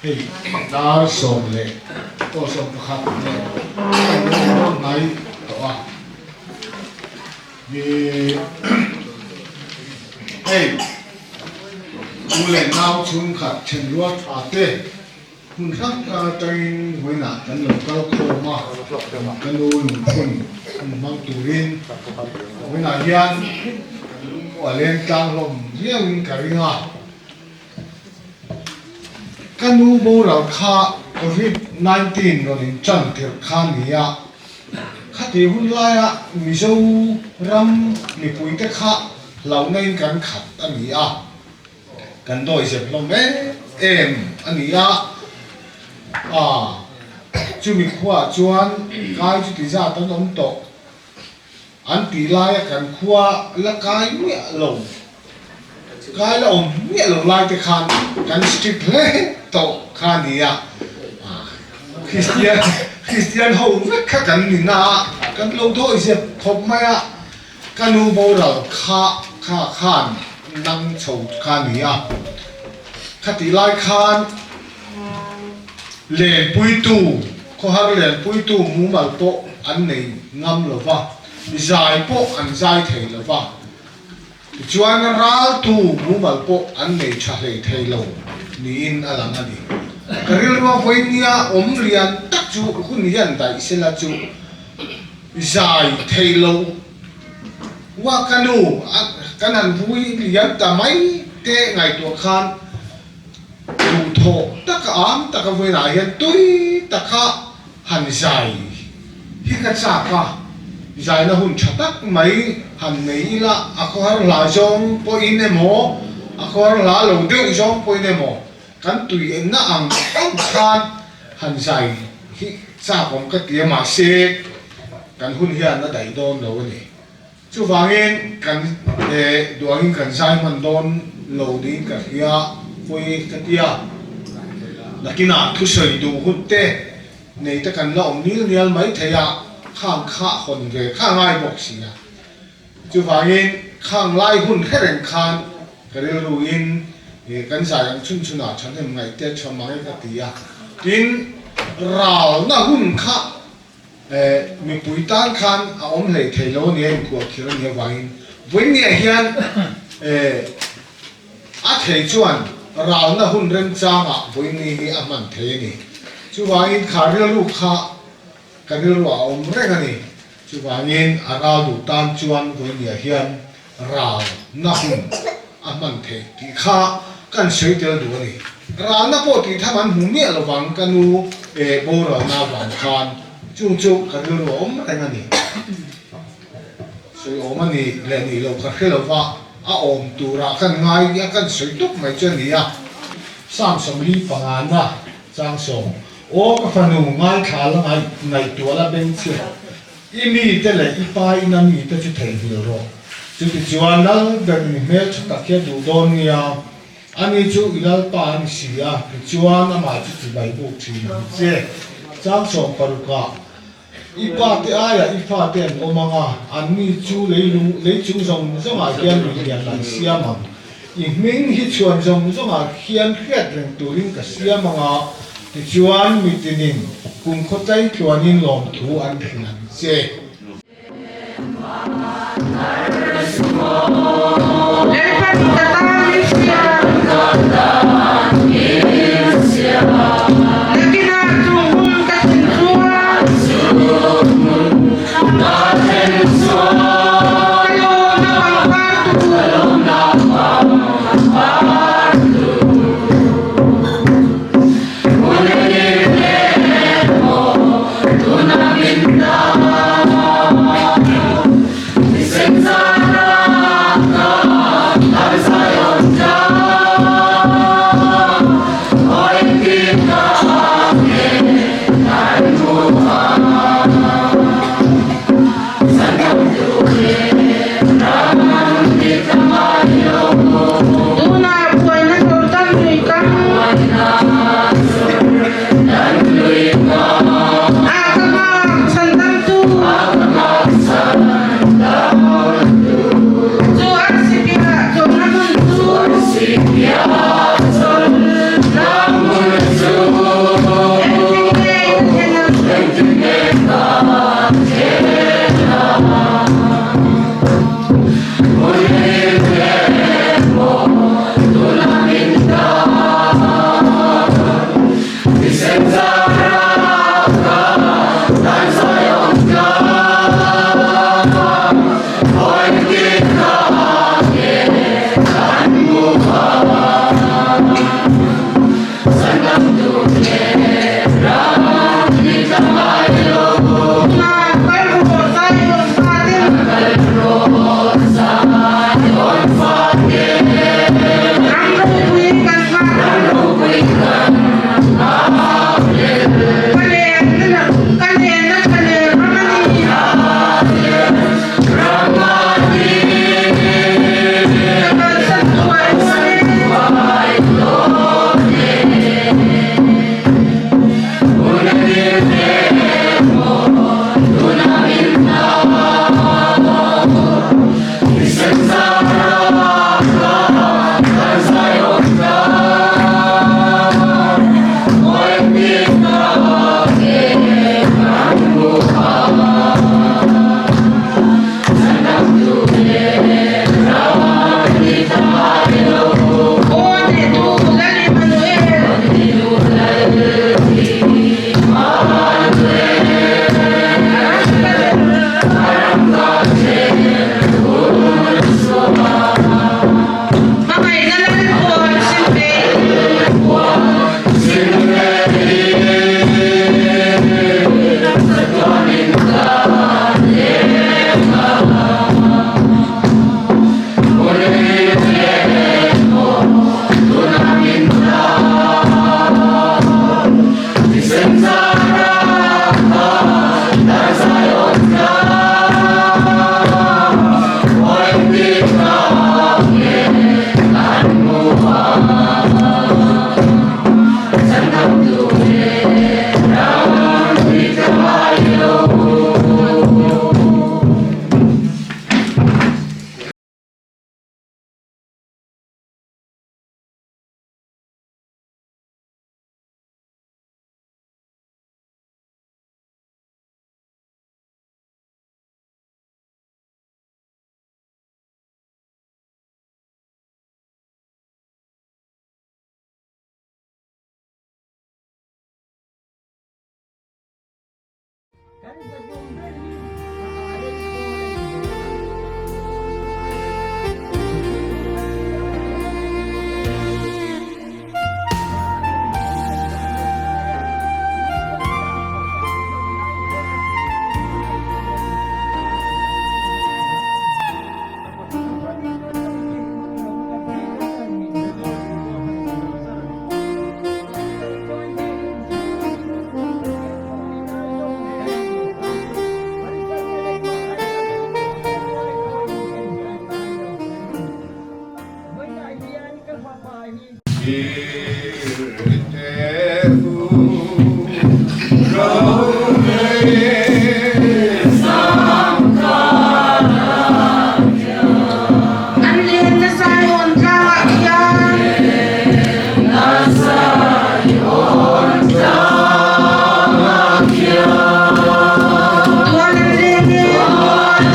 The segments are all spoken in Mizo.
Hei dar 11 aw 11 leh a in dawn hnai tawh a. Hei u leh nau chhungkhat thenrual tha te hmun hrang hrang atangin vawiinah kan lo kal khawm a, ka nu lungphun hun hmang turin vawiinah hian kan lung pawh a leng tlang hlawm viauin ka ring a. Ka nu boral kha Covid 19 rawn in tan tirh kha ni a, khati hun laia Mizoram mipuite kha hlauhna in kan khat a ni a, kan dawi zep hlawm em em a ni a, aa chumi khuaah chuan kai chuti zat an awm tawh. An tih laia kan khua la kai miah lo, kai la awm miah lo lai te khan kan strict hle tawh kha a ni a. Kristian, Kristian ho vek kha kan ni na a, kan lo dawi zep khawp mai a. Ka nu boral kha kha khan nang chho kha a ni a. Khatih lai khan Lenpuitu, khawhar lenpuitu mumal pawh an nei ngam lo va, zai pawh an zai thei lo va, tichuan raltu mumal pawh an nei tha hlei thei lo niin a lang a ni. Ka rilrua vawinia awm lian tak chu hun hian daih sela chu zai thei lo ua ka nu kan han vui lian ta mai te ngaihtuah khan, Duhthawh taka am taka vawiinah hian tui taka han zai hi ka chak a, zaina hun tha tak mai han nei ila a khawhar hla zawng pawhin emaw, a khawhar hla lo deuh zawng pawhin emaw kan tui enna ang ang khan han zai hi chak awm ka ti a, mahse kan hun hian a daih dawn lo a ni. Chuvangin kan duangin kan zai hman dawn lo niin ka hria pawi ka ti a. Nakinah thusawi duh hun te nei te kan la awm nil nial mai thei a, khang kha hawn ve kha ngai bawk si a. Chuvangin khang lai hun hre reng khan ka rilruin kan zai ang chhun chhunah thahnem ngaih te tha mang e ka ti a. Tin, ralna hun kha Mipui tan khan a awm hlei thei lo nia inkuah khir a nih avangin vawinia hian a thei chuan ralna hun remchangah vawini hi a hman thei a ni. Chuvangin kha rilru kha ka rilruah a awm reng a ni. Chuvangin a ral duh tan chuan vawinia hian ralna hun a hman theih tih kha kan sawi tel duh a ni. Ralna pawh tih tham an hmu miah lovang ka nu eh boralna avang khan chung chu ka rilru a awm reng a ni. Sawi awm a ni leh nih loh ka hre lova a awm turah kan ngai a kan sawi tawp mai chu a ni a. Psalm 45 na chang sawm, Aw ka fanu ngaithla la ngaihtuah la bengchhiat. I mite leh i pa ina mite chu theihnghilh rawh. Chutichuan lal ber in hmel tha tak hi a duh dawn nia, ani chu i lalpa a ni si a, tichuan amah chu chibai buk thin ang che. Chang 60 ah, I pate aiah i fate an awm ang a, anni chu leilung lei chung zawng zawngah hian mi lian an siam ang. I hming hi chhuan zawng zawngah khian hriat reng turin ka siam ang a, tichuan mi tinin kum khawtlai tluanin lawmthu an hrilh ang che. Thlir teh u Rohei An lenna Zion tlangah khian. Tual an leng e lungrual.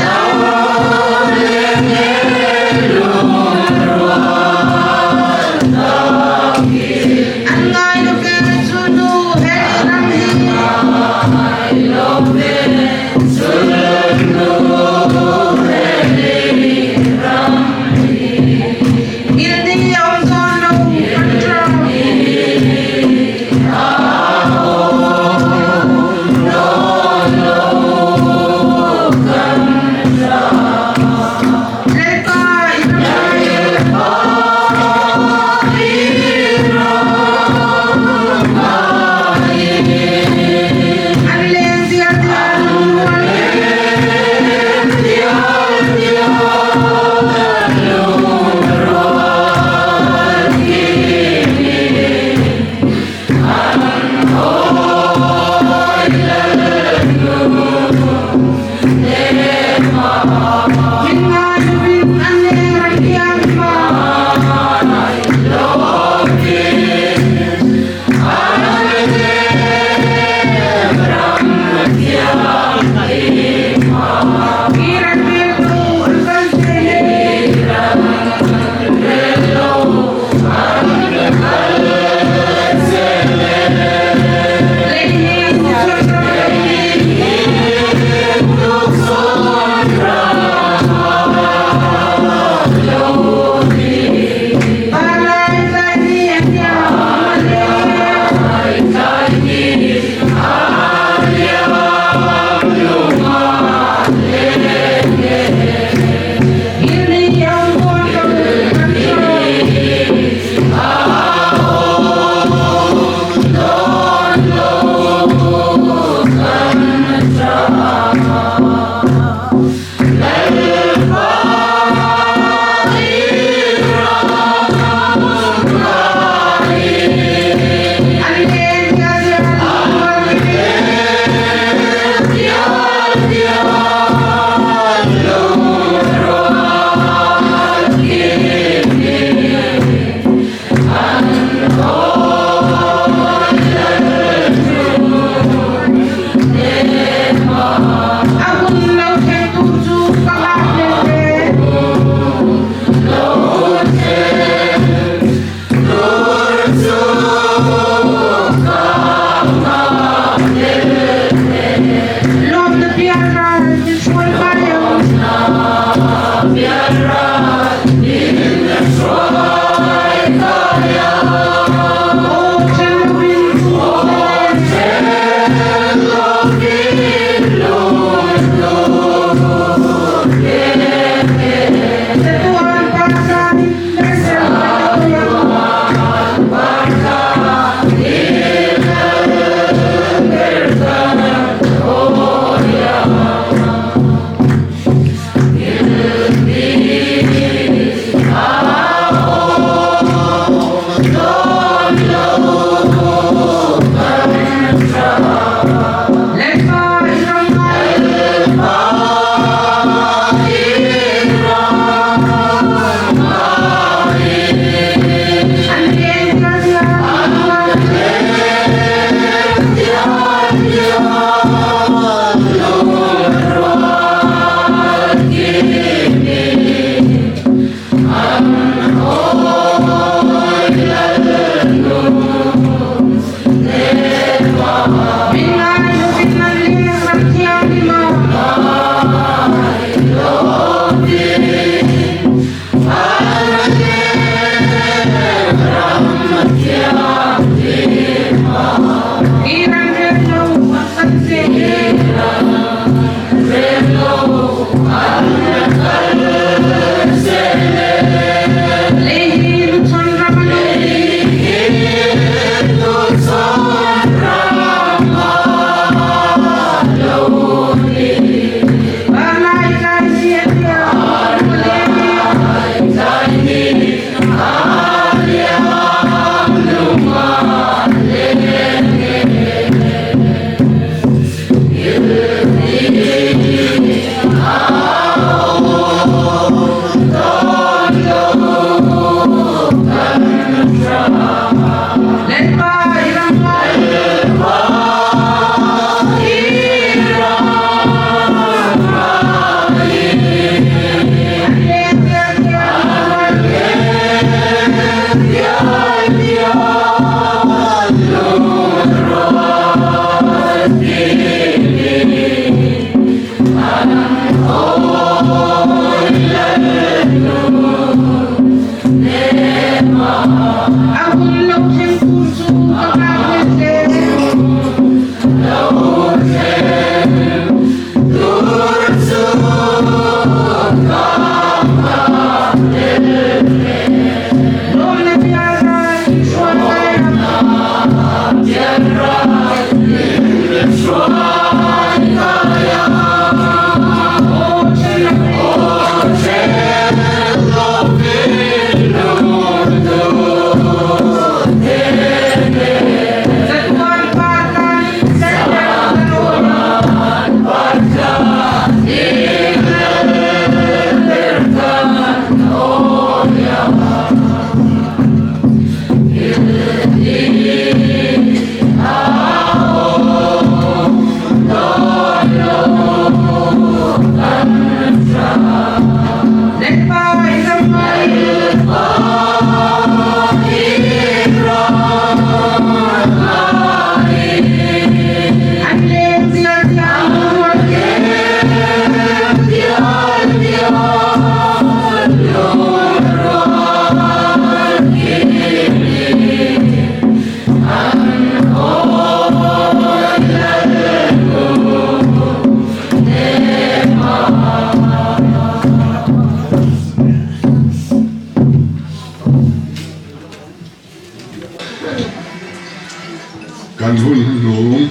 Kan hun hnuhnung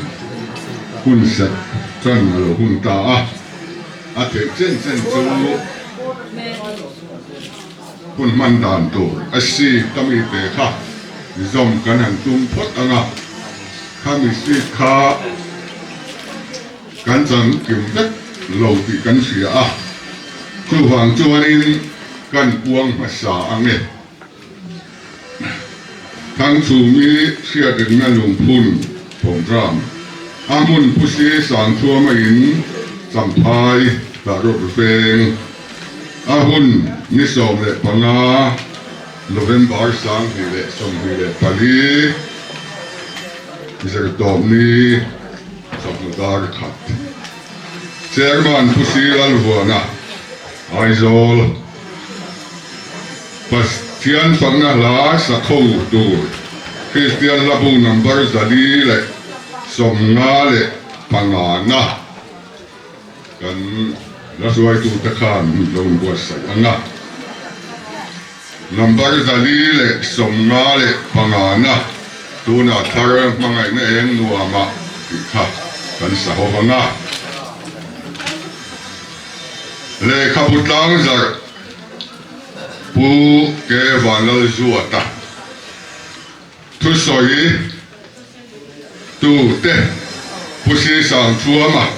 hun serh tan a lo hun ta a, a theih chen chen chu hun hman dan tur a seat a mite kha zawm kan han tum phawt ang a, khami seat kha kan chang kim vek lo tih kan hria a, chuvang chuanin kan puang hmasa ang e. Thangchhumi hriatrinna lungphun programme a hmun Pusi Sangthuama in Champhai Dahrawk Veng a hun ni 15 November 2024 Zirtawpni chawhnu dar khat Chairman Pusi Lalvuana Aizawl Pathian fakna hla sakho tur Kristian hlabu number 455 na kan la hruaitute khan hun lo inbuatsaih ang a. Number 155 na tunah thar hmangaihna eng nuamah tih kha kan sa ho ang a. Lehkhabu tlangzarh Pu K. Vanlalzuata thusawi tute Pu Sisangthuama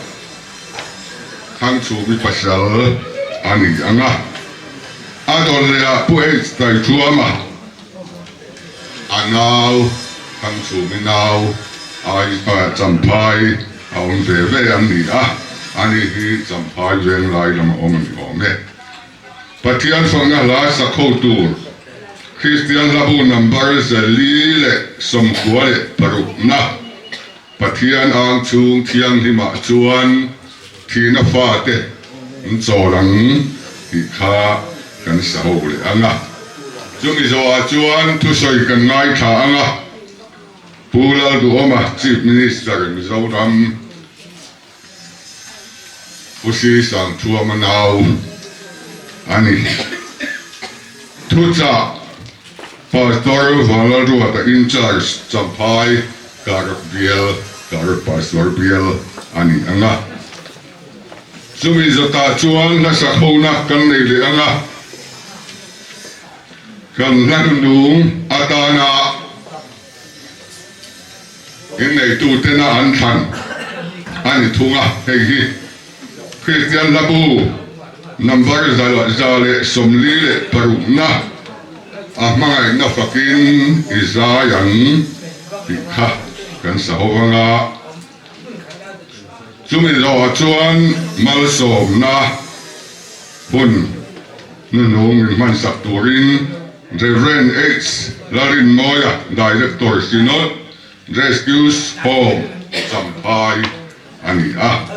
Thangchhumi pasal a ni ang a, a dawn lehah Pu H. Taithuama a nau Thangchhumi nau ai Champhai a awm ve ve an ni a, ani hi Champhai Venglai lama awm a ni awm e. Pathian fakna hla sakho tur Kristian hlabu number 496 na Pathian ang chhung thianghlimah chuan thihna fate an chawl ang tih kha kan sa ho leh ang a. Chumi zawhah chuan thusawi kan ngaithla ang a, Pu Lalduhawma Chief Minister Mizoram Pu Si Sangthuama nau a ni. Thuchah Pastor Vanlalruata in charge Champhai Karak Bial Karak Pastor Bial a ni ang a. Chumi zawtah chuan hlasa khona kan nei leh ang a. Kan hlangnung atana Inneitutena an thlan a ni thung a, hei hi Kristian hlabu number 146 na a hmangaihna fakin i zai ang tih kha kan sa ho vang a. Chumi zawhah chuan malsawmna hun hnuhnung min hmansak turin Rev. H. Larinmawia, Director, Synod Rescues Home, Champhai a ni a.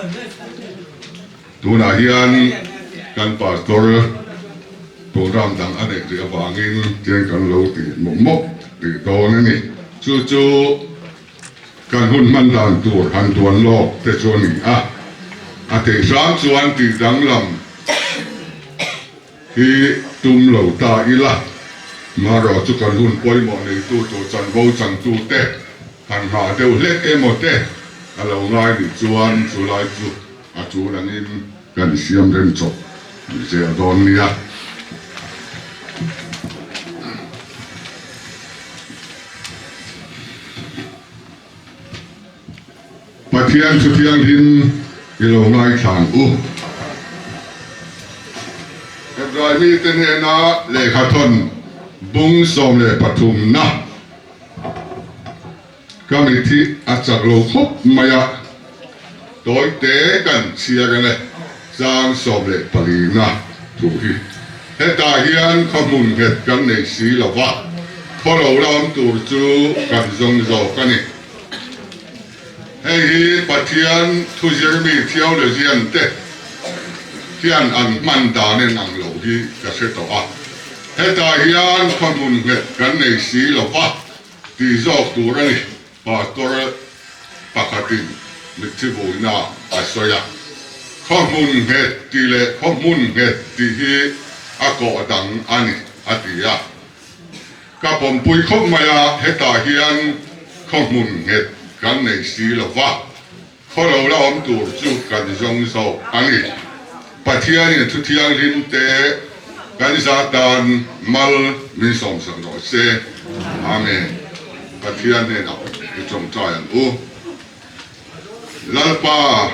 Tunah hian kan Pastor program dang a neih rih avangin tiang kan lo ti mawp mawp rih dawn a ni. Chu chu kan hun hman dan tur han duan lawk te chu a ni a. A theih hram chuan tih danglam Hi tum lo ta ila, marawh chu kan hun pawimawh neitu tur chanvo changtu te han nghah deuh hlek emaw te a lo ngai nih chuan chulai chu a tul angin kan siam rem chawp zel dawn nia. Pathian thu thianghlim i lo ngaithla ang u. Hebrai mite hnena lehkha thawn bung 13 na ka mithi a chak lo khawp mai a, tawi te kan chhiar ang e, chang 14 na thu hi. Hetah hian khaw hmun nghet kan nei si lo va, khaw lo la awm tur chu kan zawng zawk a ni. Hei hi Pathian thuzirmi theologian te hian an hman dan en ang lo hi ka hre tawh a. Hetah hian khaw hmun nghet kan nei si lo va tih zawk tur a ni, Pastor pakhatin mitthi vuina a sawi a. Khaw hmun nghet tih leh khaw hmun nghet tih hi a kawh dang a ni, a ti a. Ka pawmpui khawp mai a, hetah hian khaw hmun nghet. kan nei si lo va, khaw lo la awm tur chu kan zawng zawk a ni. Pathianin thu thianghlim te kan za tan mal min sawmsak rawh se. Amen. Pathian hnenah i tawngtai ang u. Lalpa,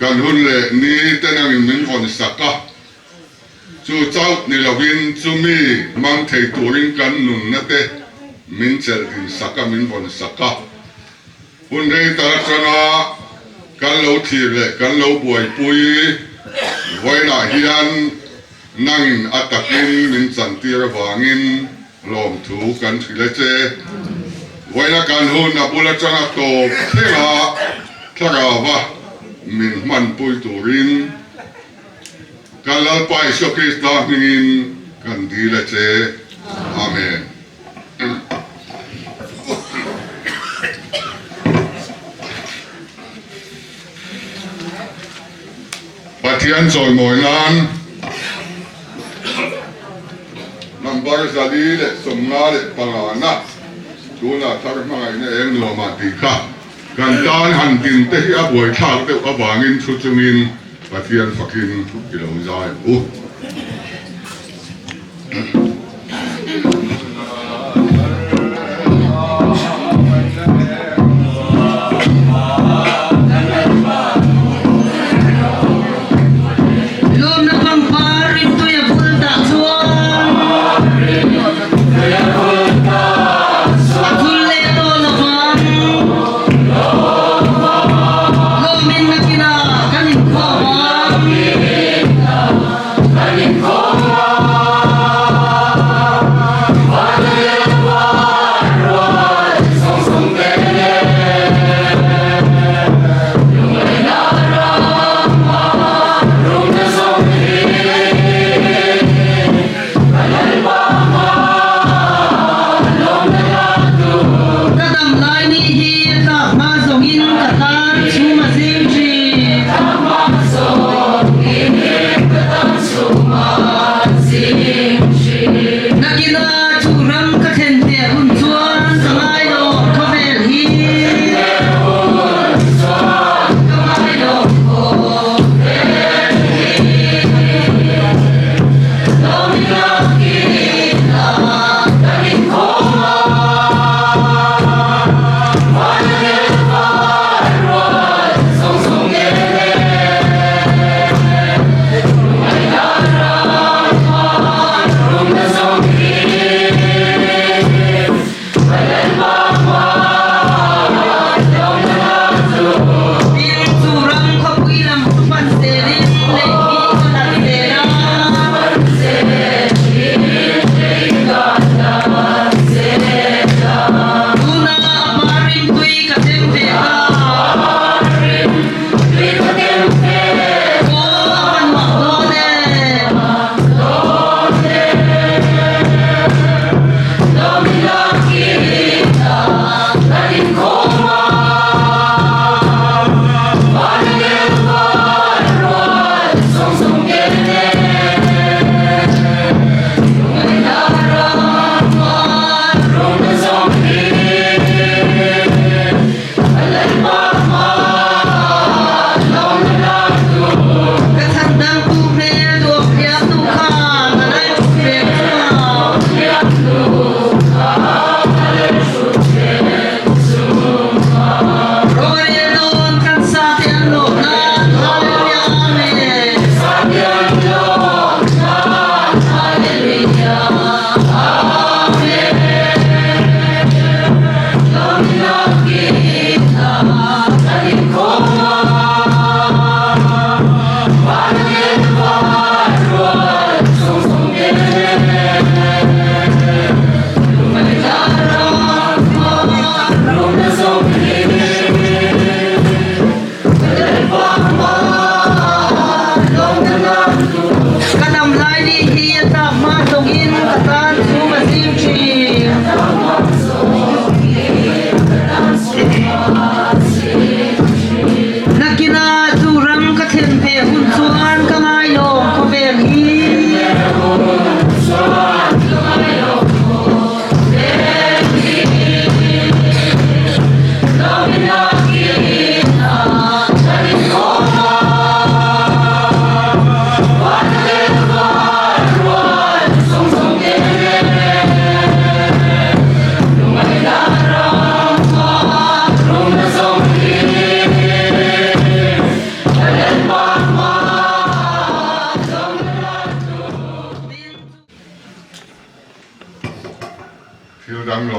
kan hun leh ni te nangin min vawn sak a, chu chauh ni lovin chumi hmang thei turin kan nunna te min chelh din sak a, min vawn sak a. Hun rei tak atanga kan lo thlir leh kan lo buaipui vawiinah hian nangin a takin min chantir avangin Lawmthu kan hrilh a che. Vawiina kan hun a bul atanga tawp thlenga thlarauva min hmanpui turin kan Lalpa Isua Krista hmingin kan dil a che. Amen. Pathian chawimawi nan Number 455 na tunah thar hmangaihna eng nuamah tih kha kan tan han din te hi a buaithlak deuh avangin thu chungin Pathian fakin i lo zai ang u. Lawmna pangpar rimtui a vul tah chuan a vul leh tawh lo vang. Lawmin nakinah kan inkhawm ang.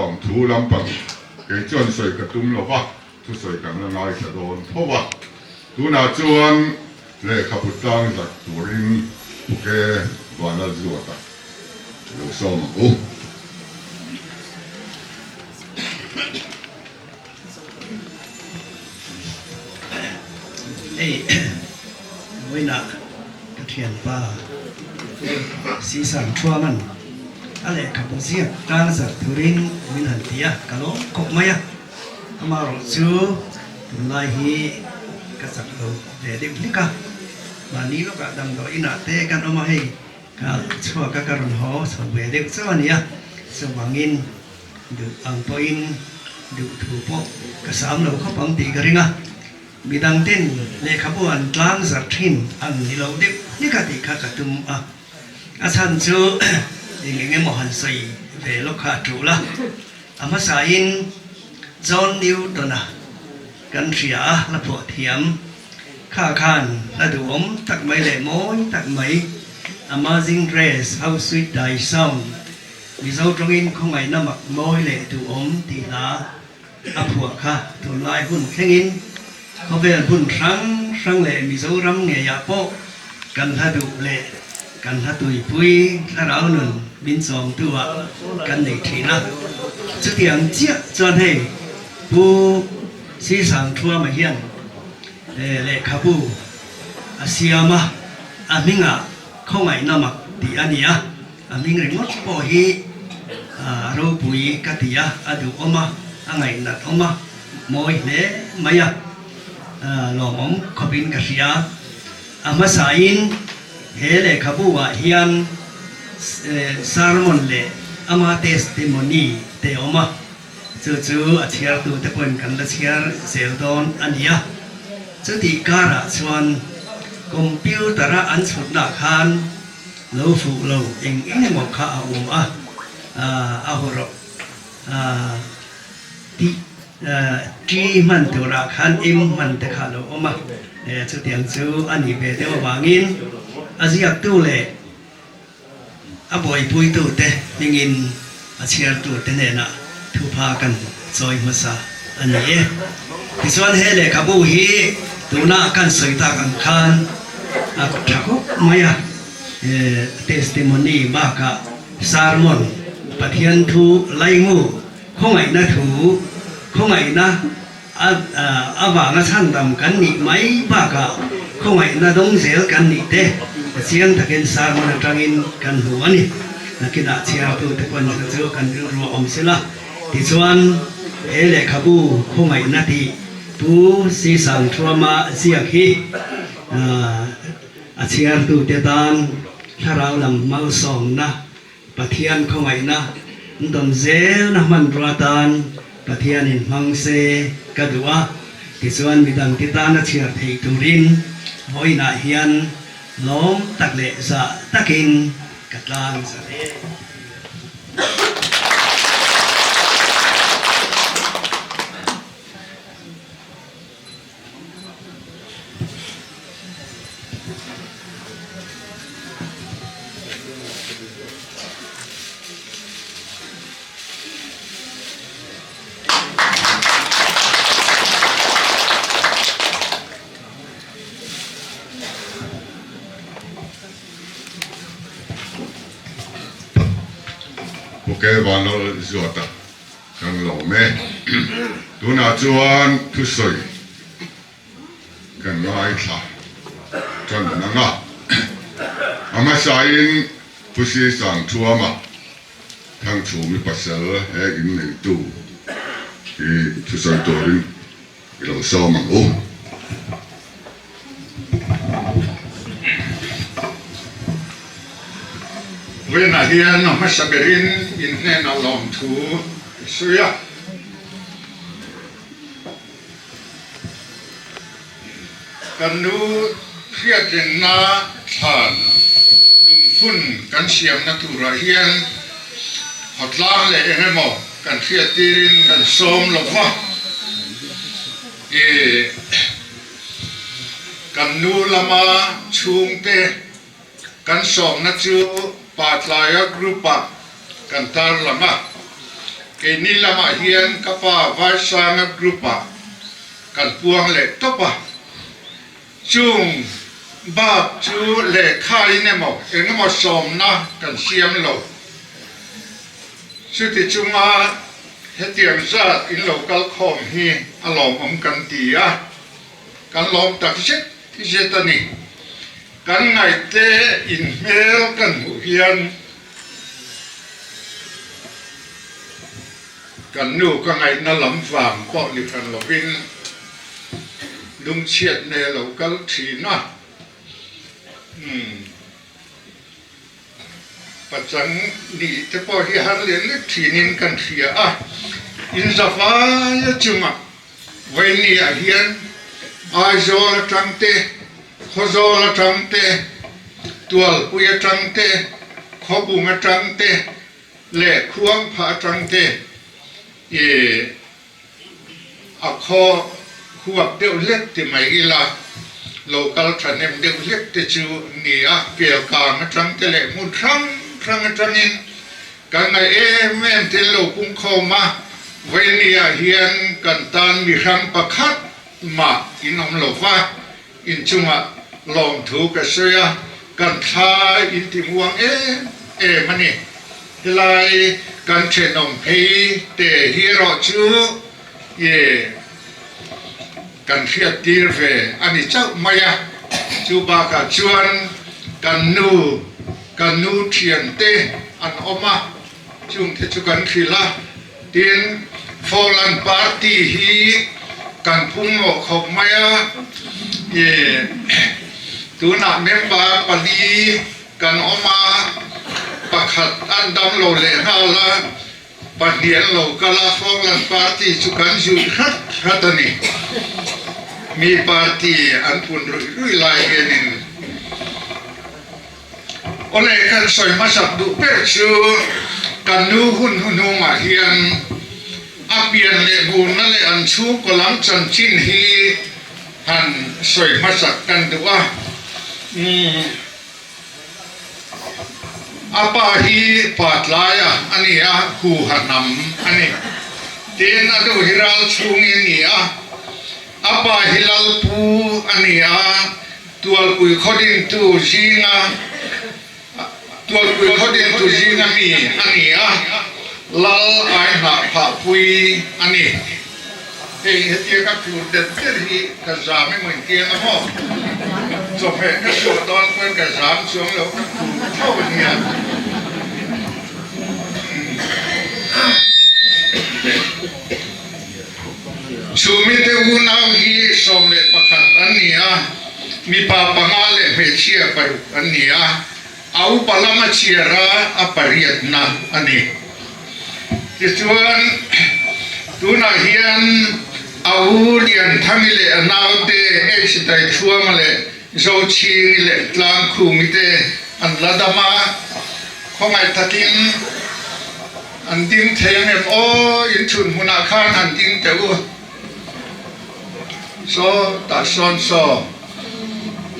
lawmthu lampang kei chuan sawi ka tum lo va, thusawi kan la ngaithla dawn tho a. Tunah chuan lehkhabu tlang zat turin Puke Vanlalzuata lo sawm ang u. Hei vawiinah ka thianpa Sisang Thuaman a lehkhabu ziak tang zar turin min han ti a, ka lawm khawp mai a. Amaherawh chu tunlai hi ka chak lo ve deuh hlek a, mahni lawkah damdawi inah te kan awm a, hei ka chhuak a ka rawn haw chho ve deuh chauh a ni a, chuvangin Duh ang pawhin duh thu pawh ka sam lo khawp ang tih ka ring a, midang ten lehkhabu an tlang zarh thin ang ni lo deuh hlek a tih kha ka tum a, a chhan chu eng eng emaw han sawi ve lawk kha a tul a, a hmasain John Newton-a kan hria a, la phuah thiam kha khan hla duhawm tak mai leh mawi tak mai Amazing Grace, How Sweet Thy Sound Mizo tawngin khawngaihna mak mawi leh duhawm tih hla a phuah kha tunlai hun thlengin khawvel hmun hrang hrang leh Mizoram ngeiah pawh kan hla duh leh kan hla tuipui thlarau nun min chawmtu ah kan nei thin a. Chutiang chiah chuan hei Pu Sisangthuama hian lehkhabu a siam a, a hmingah khawngaihna mak tih a ni a. A hming ringawt pawh hi a ropui ka ti a, a duhawm a, a ngaihnat awm a, mawi hle mai a, lawmawm khawpin ka hria. A hmasain he lehkhabu ah hian sermon leh ama testimony te awm a, chu chu a chhiartute pawhin kan la chhiar zel dawn a ni a. Chutih karah chuan computer-a an chhutnaah khan, Lo fuh lo eng eng emaw kha a awm a, a haw rawh tih ṭi hman turah khan im hman te kha a lo awm a, chutiang chu a nih ve deuh avangin a ziaktu leh a buaipuitute hmingin a chhiartute hnenah thupha kan chawi hmasa a ni e. Tichuan he lehkhabu hi tuna kan sawi tak ang khan a tha khawp mai a, testimony bakah sermon, Pathian thu laingu, khawngaihna thu, khawngaihna avanga chhandam kan nih mai bakah khawngaihna dawng zel kan nih te chiang takin sermon atangin kan hmu a ni. Nakinah chhiartute pawn chu chu kan rilru a awm sela. Tichuan he lehkhabu khawngaihna tih Pu Sisangthuama ziak hi a chhiartute tan thlarau lam malsawmna Pathian khawngaihna dawn zelna hmanrua tan Pathianin hmang se ka duh a, tichuan midangte tana chhiar theih turin vawiinah hian lawm tak leh zah takin ka tlang za hle. Ok, Vanlal Zuata. Kan lawm e. Tunah chuan thusawi kan ngaithla tan ang a. A hmasain Pu Sisangthuama Thangchhumi pasal he inneitu hi thusawi turin i lo sawm ang u. Vawiinah hian a hmasa berin in hnenah lawmthu ka sawi a. Kan nu hriatrinna thlan lungphun kan siamna turah hian khawtlang leh eng emaw kan hriattirin kan sawm lo va. I kan nu lama chhungte kan sawmna chu Patlaia group ah kan tarlang a. Keini lamah hian ka pa Vaisanga group ah kan puang leh tawp a, chung bak chu lehkha in emaw engemaw sawmna kan siam lo. Chuti chunga hetiang zat in lo kal khawm hi a lawmawm kan ti a, kan lawm tak zet zet a ni. Kan ngaihte in hmel kan hmuh hian Kan nu ka ngaihna lam vang pawh ni hran lovin lungchhiat nei a lo kal thin a. Umm. Pachang nih te pawh hi har leh lek thinin kan hria a. In zavaia chungah Vawinia hian Aizawl atang te, Khawzawl atang te, Tualpui atang te, Khawbung atang te leh Khuangphah atang te i a khaw huap deuh hlek ti mai ila lo kal thahnem deuh hlek te chu ni a, Kelkang atang te leh hmun hrang hrang atangin Kan ngaih em em te lo pungkhawm a, Vawinia hian kan tan mi hrang pakhat mah in awm lo va, inchungah lawmthu ka sawi a, kan thla in ti muang em em a ni. Helai kan thenawm phei te hi erawh chu i kan hriat tir ve a ni chauh mai a, chu bakah chuan kan nu, kan nu thiante an awm a, chungte chu kan hrilh a, tin Folan party hi kan phungmawh khawp mai a, ih tunah member pali kan awm a, pakhat an damlo leh nghal a. Pahnih an lo kal a, Falkland Party chu kan zut hrat hrat a ni. Mi party an pun ruih ruih lai hianin awle kan sawi hmasak duh ber chu kan nu hun hnuhnungah hian a pian leh burna leh an chhungkaw lam chanchin hi han sawi hmasak kan duh a. A pa hi pa tlaia a ni a, huha hnam a ni. Tin, a nu hi ral chhungi a ni a, a pa hi Lalpu a ni a, Tualpui khawdintu zinga Tualpui khawdintu zinga mi a ni a, Lal Aihnah phahpui a ni. Hei hetia ka thur det det hi ka zam emaw intiang a maw? Chawhmeh ka suah dawn pawn ka zam chuang lo ka thur tho a nia. Chhumite unau hi 11 an ni a, mipa panga leh hmeichhia paruk an ni a, a upa lama chhiar a a pariatna a ni. Tichuan, tunah hian a u Lianthangi leh a naute H Daithuama leh Zochhingi leh Tlangkhumi te an la dam a, khawngaih takin an ding thei ang em aw, inchhun hmunah khan han ding teh u. Saw tah sawn saw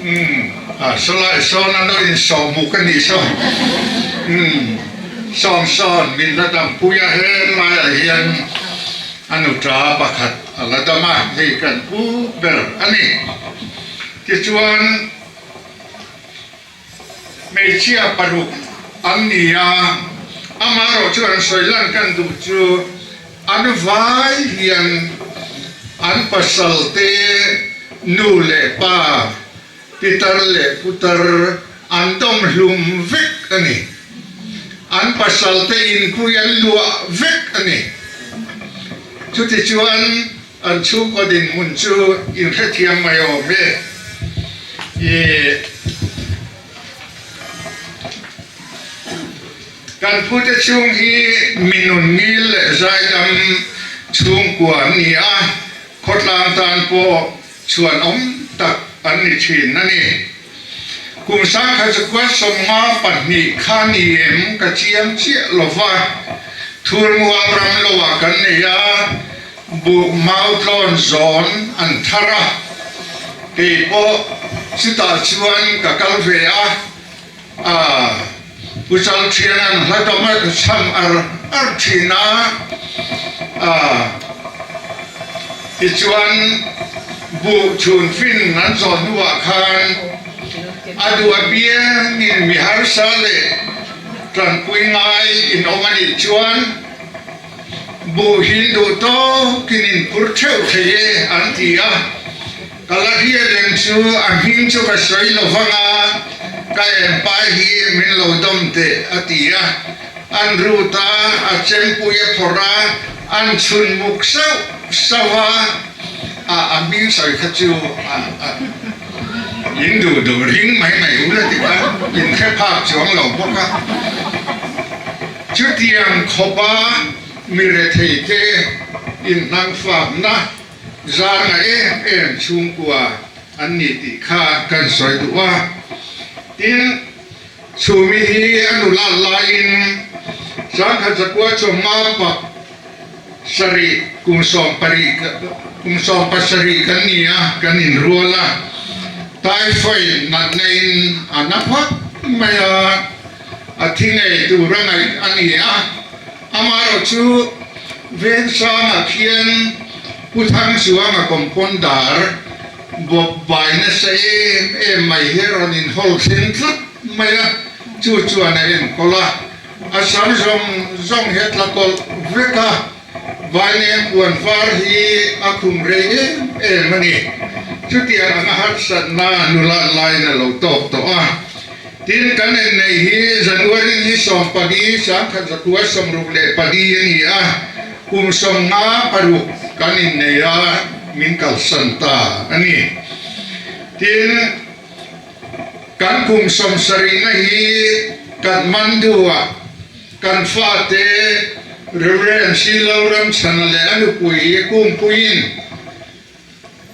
umm ah saw lai sawn a lo in saw muk a nih saw umm sawm sawn min la dam pui a helai ah hian a nuta pakhat a la dam a hei kan pu ber a ni tichuan Hmeichhia paruk an ni a, amaherawh chu an sawi lan kan duh chu an vai hian an pasal te nu leh pa, pitar leh putar an dawm hlum vek a ni. An pasal te inpui an luah vek a ni. Chutichuan An chhungkaw dinhmun chu inhrethiam mai awm e. I kan pute chhung hi mi nun ngil leh zaidam chhungkua an ni a, khawtlang tan pawh chhuan awm tak an ni thin a ni. Kum sangkhat zakua 52 kha ni em ka chiang chiah lo va, Thurmual ram loah kan nei a, buh mau tlawn zawn an thar a, kei pawh chutah chuan ka kal ve a, a Pu Chalthiana'n hla dawm a chham ar. ar thin a, tichuan buh chhun fin an zawh hnuah khan a duh apiangin mi harsa leh tanpui ngai in awm a nih chuan buh hin duh tawkin in phur theuh thei e an ti a. Ka la hriat reng chu a hming chu ka sawi lo vang a, ka empai hi min lo dawm teh a ti a. An rut a, a chempui a phawrh a, an chhun muk sauh sauh a, a a hming sawi kha chu a a in duh duh ring mai mai u la ti kha in hre phak chuang lo bawk a. Chutiang khawpa mi rethei te inhnangfakna Zar nga em em chhungkua an ni tih kha kan sawi duh a. Tin, Chhumi hi a nu lal laiin Sangkhat zakua chawmnga pak sarih kum sawm parih kum sawm pasarih kan ni a, kan inrual a. Typhoid natna in a na phawt mai a, a thi ngei tur a ngaih a ni a. Amaherawh chu Vengsangah khian Pu Thangchuanga compounder bawp bai nasa em em mai hi a rawn inhawl thleng tlat mai a, chu chuan a enkawl a, a sam zawng zawng hi a tla kawlh vek a, vaineng puan var hi a khum rei em em a ni. Chutiang anga harsatna nulat laiin a lo tawk tawh a. Tin, kan inneih hi January ni 14, 1964 a ni a, kum 56 kan innei a, min kalsan ta a ni. Tin, kan kum sawmsarihna hi Kathmandu-ah kan fate Rev. Silo Ramchhana leh a nupui Kungpuiin,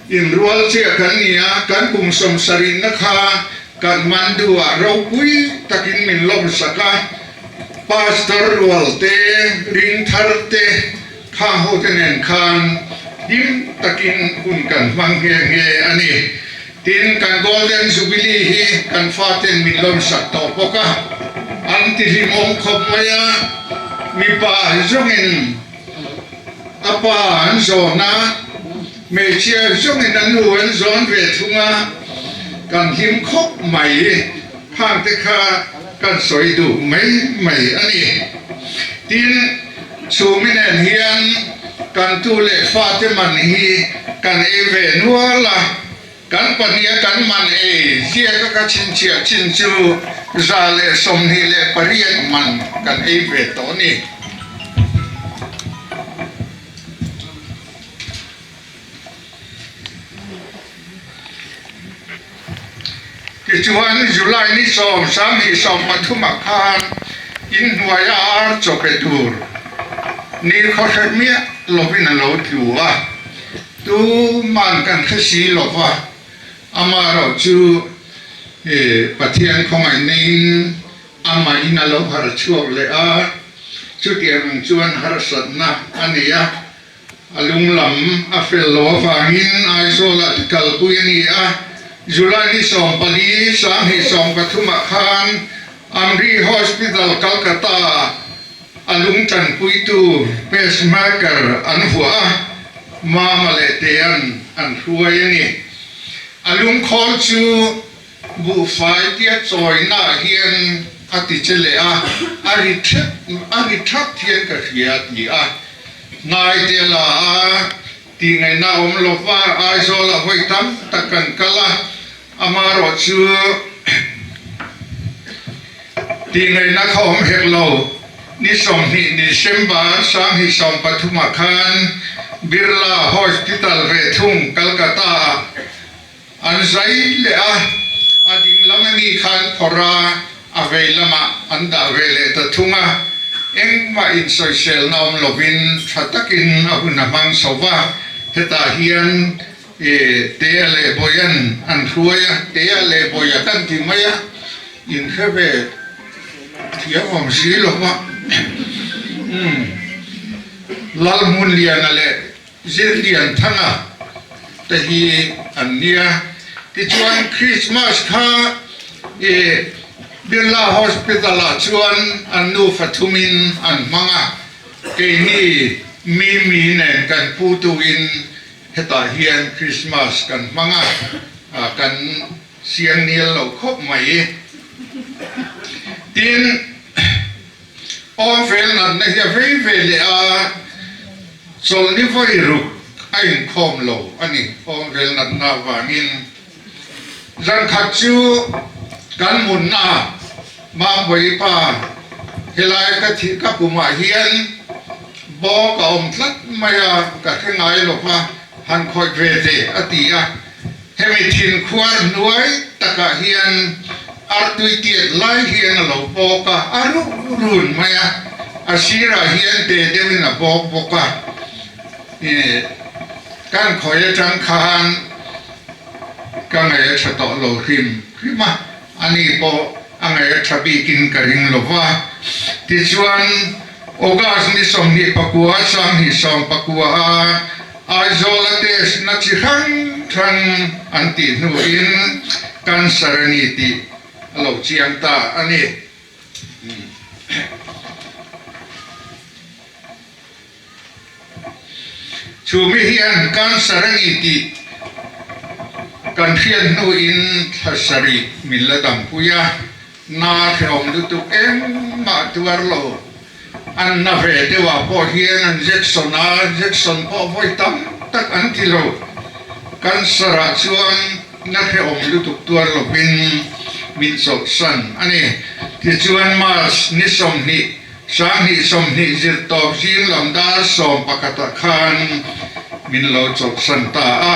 Inrual chiah kan ni a, kan kum sawmsarihna kha Kathmandu-ah ropui takin min lawmsak a, Pastor rual te, ring thar te, khang ho te nen khan hlim takin hun kan hmang nghe nghe a ni. Tin, kan Golden Jubilee hi kan faten min lawmsak tawh bawk a, an ti hlimawm khawp mai a, mipa zawngin A pa an zawn a, hmeichhia zawngin a nu an zawn ve thung a, kan hlim khawp mai. Khangte kha kan sawi duh mai mai a ni. Tin, chhumi nen hian kan tu leh fate man hi kan ei ve nual a, kan pahniha kan man ei ziaka ka chhinchhiah chin chu 128 man kan ei ve tawh a ni. Tichuan, July ni sawm sanghnih sawm pathumah khan inhnuaia ar chaw pe tur ni khawhre miah lovin a lo tlu a, tuman kan hre si lo va, amaherawh chu Pathian khawngaih neiin amah in a lo harh chhuak leh a, chutiang ang chuan harsatna a nei a. A lung lam a fel lo avangin Aizawlah ti kalpui a ni a, July ni 14, 2013 ah khan Amri Hospital, Calcutta a lung tanpuitu pacemaker an vuah a, Mama leh Tea'n an hruai a ni. A lungkhawl chu Buhfai tia chawina hian a ti che leh a, a ri thep a ri thap hian ka hria a ti a. Hnai te la a tih ngaihna a awm lo va, Aizawlah vawi tam tak kan kal a, amaherawh chu tih ngaihna kha awm hek lo. Ni 20 December 2013 ah khan Birla Hospital ve thung Calcutta ah An zai leh a, a ding lam a mi kha an phawrh a, a vei lamah an dah ve leh ta thung a. Engmah insawiselna awm lovin tha takin a hun a hmang chho va, hetah hian Tea leh Bawia'n an hruai a, Tea leh Bawia kan ti mai a, inhre ve thiam awm si lo va. Lalhmunliana leh Zirlianthanga te hi an nia. Tichuan Christmas kha i Birla Hospital ah chuan an nufa thumin an hmang a. Keini Mimi nen kan putuin hetah hian Krismas kan hmang a, kan siang nial lo khawp mai. Tin, awmfel natna hi a vei ve leh a, chawlhni vawi ruk a inkhawm lo a ni awmfel natna avangin. Zankhat chu kan munna Mambawi pa helai ka thih ka pumah hian bawk a awm tlat mai a, ka hre ngai lo va, han khawih ve teh a ti a. Hemi thin khuar hnuai takah hian artui tiat lai hian a lo bawk a, a ruh run mai a, a sirah hian te deuhin a bawk bawk a. Kan khawi atang khan ka ngaih a tha tawh lo hrim hrim a, ani pawh a ngaih a tha bikin ka ring lo va. Tichuan, August ni 29 2019 a Aizawla test na chi hrang hrang an tih hnuin cancer a ni tih a lo chiang ta a ni. Chumi hian cancer a ni tih kan hriat hnuin thla sarih min la dampui a, na hrehawm lutuk engmah tuar lo. An na ve deuhah pawh hian an injection a, injection pawh vawi tam tak an ti lo. Cancer ah chuan na hrehawm lutuk tuar lovin min chawlhsan a ni. Tichuan March ni 20 2020 zirtawp zing lam dar 11 ah khan min lo chawlhsan ta a,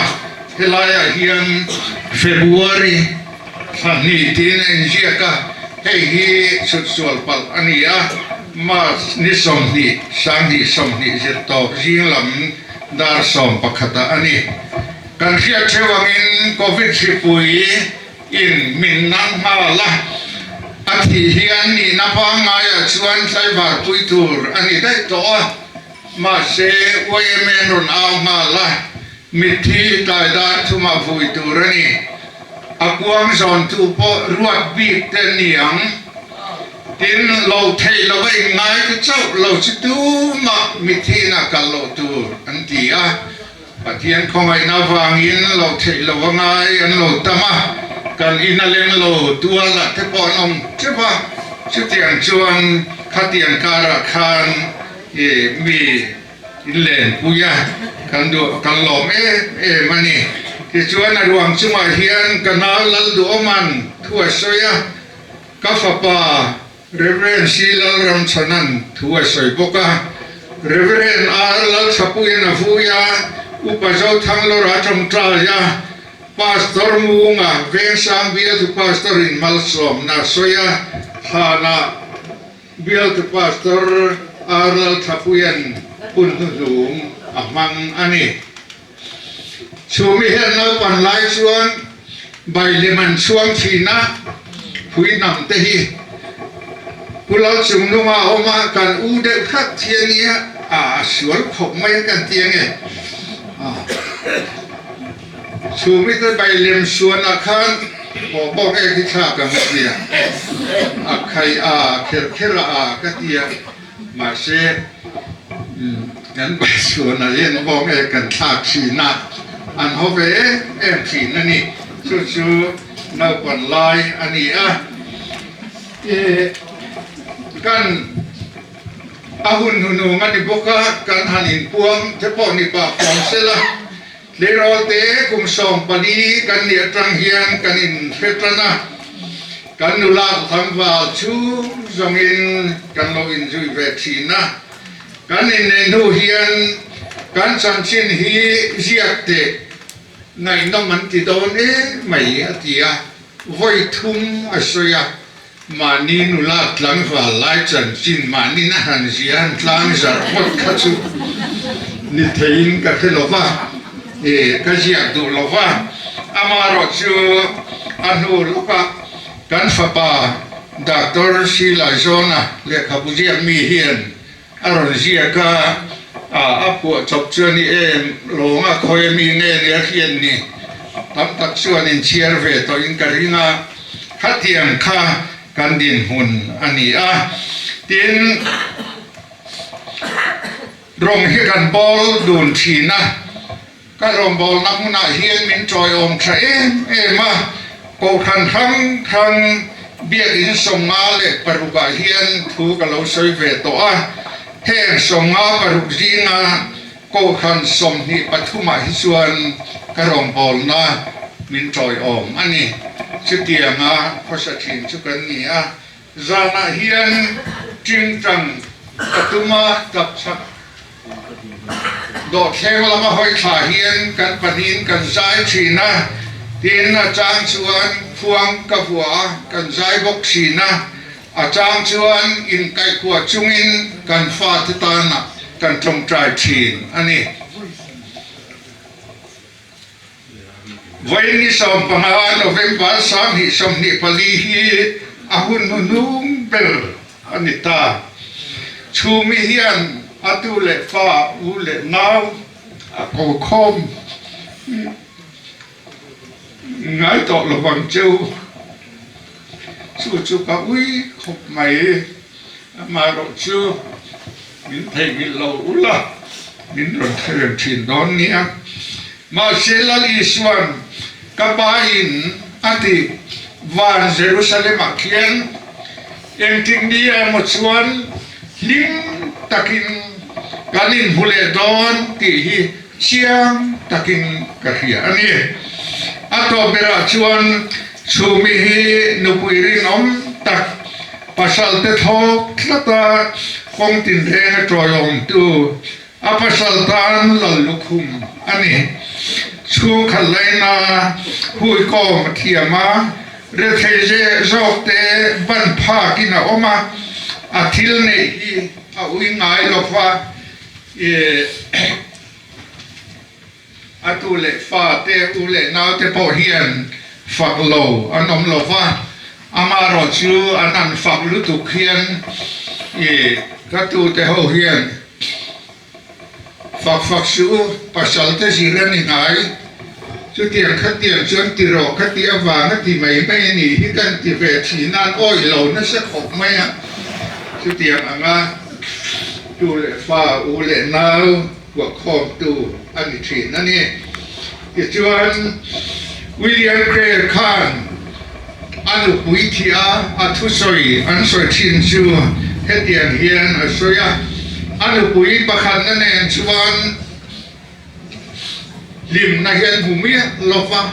helaiah hian February thla hnih tiin a inziak a, hei hi chhutsual palh a ni a, March ni 20 2020 zirtawp zing lam dar 11 ah a ni. Kan hriat theuh angin Covid hripui In min nang nghal a, a thih hian nihna pangngaiah chuan tlaivar pui tur a ni daih tawh a, mahse YMA an rawn au nghal a, mitthi tlai dar thumah vui tur a ni. A kuang zawntu pawh ruat bik te an ni ang. Tin, lo theih lova inngai te chauh lo chu tumah mitthi inah kal loh tur an ti a. Pathian khawngaihna avangin lo theih lo a ngai an lo tam a, kan in a leng lo tualah te pawh an awm teuh a, chutiang chuan khatiang karah khan i mi in lenpui a, kan duh kan lawm em em a ni. Tichuan a ruang chungah hian ka nau Lalduhawma'n thu a sawi a, ka fapa Rev. C. Lalramchhanan thu a sawi bawk a, Rev. R. Lalthapuian a vui a, Upa Zothanglawra tawngtai a, Pastor Munga Vengsang bialtu Pastor in malsawmna a sawi a, Thlanah bialtu Pastor R. Lalthapuian hun hnuhnung a hmang a ni. Chhumi hian naupan lai chuan bai lem an chhuang thin a, phui hnam te hi Pu Lalchungnunga a awm a, kan u deuh hrat hi a nia, a sual khawp mai a kan ti ange. Chhumi te bai lem suanah khan aw bawk ek hi thlak ang a tia, a khai a kher kher a a ka tia. Mahse, kan Pathianah hian bawng e kan thlak thin a, an haw ve em em thin a ni. Chu chu naupan lai a ni a. Kan a hun hnunung a ni bawk a, kan han inpuang te pawh ni pah fawm sela, tleirawl te kum 14 kan nih atang hian kan inhre tan a. Kan nula tlangval chhung zawngin kan lo inzui ve thin a, kan inneih hnu hian kan chanchin hi ziak teh ngaihnawm an ti dawn em mai a ti a, vawi thum a sawi a, mahni nula tlangval lai chanchin mahni na han zia han tlang zarh ngawt kha chu ni theiin ka hre lo va, ka ziak duh lo va, amaherawhchu a hnu lawkah kan fapa Doctor Sheila Zona lehkhabu ziak mi hian a rawn ziak a, a phuahchawp chu a ni em lawnga khawi a mi nge ni a hriat ni tam tak chuan inchhiar ve tawhin ka ring a, khatiang kha kan dinhmun a ni a, tin. Rawng hi kan bawl dun thin a, ka rawngbawlna hmunah hian min tawiawm tha em em a, Kohhran hrang hrang Biakinn 56 ah hian thu ka lo sawi ve tawh a, heng 56 zinga Kohhran 23 ah hi chuan ka rawngbawlna min tawiawm a ni. Chutianga khawsa thin chu kan ni a. Zanah hian tingtang ka tum a, tapchhak dawhthleng lama hawi thla hian kan pahnihin kan zai thin a, tin a chang chuan khuang ka vua a, kan zai bawk thin a, a chang chuan inkaihkuah chungin kan fate tanah kan tawngtai thin a ni. Vawiin ni 15 November 2024 hi a hun hnuhnung ber a ni ta. Chhumi hian a tu leh fa, u leh nau a ko khawm ngai tawh lo vang cheu. Chu chu ka ui khawp mai. Amaherawh chu min theihnghilh lo ula, min rawn hre reng thin dawn nia. Mahse Lal Isua'n ka Pa in a ti, Van Jerusalem-ah khian engtik ni emaw chuan hlim takin kan inhmu leh dawn tih hi chiang takin ka hria a ni. A tawp berah chuan Chhumi hi nupui rinawm tak, pasal te thlawk tlata kawng tinreng a tawiawmtu a pasal tan lal lukhum a ni. Chhungkhat laina huikawm a thiam a, rethei ze zawk te ban phakin a awm a, a thil neih hi a ui ngai lo va. A tu leh fa te, u leh nau te pawh hian fak lo an awm lo va, amaherawh chu an han fak lutuk hian i ka tu te ho hian fak fak suh u, pasal te zir a ni ngai, chutiang khatiang chuan ti rawh ka tih avang a ti mai mai a nih hi kan ti ve thin a, an awih lo nasa khawp mai a, chutiang anga tu leh fa, u leh nau. Kuahkhawmtu a ni thin a ni. Tichuan, William Craig khan a nupui thih a, a thusawi an sawi thin chu hetiang hian a sawi a, A nupui pakhatna nen chuan hlimna hi an hmu miah lo va,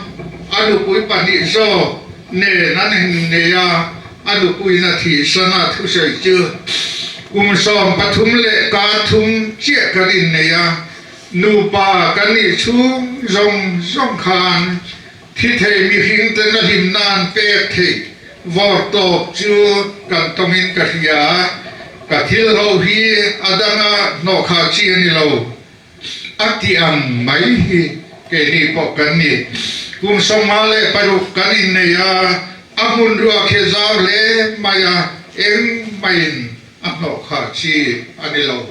a nupui pahnih zawk nen an innei a, A nupuina thihsan a thusawi chu kum 13 leh kar thum chiah kan innei a, nupa kan nih chhung zawng zawng khan thi thei mihring ten a hlimna an pek theih vawr tawp chu kan tawngin ka hria a, ka thil ho hi a danga hnawhkhah chi a ni lo. A ti ang mai hi keini pawh kan ni. Kum 56 kan innei a, a hmun ruak hi zau hle mai a, eng maiin a hnawh khah chi a ni lo.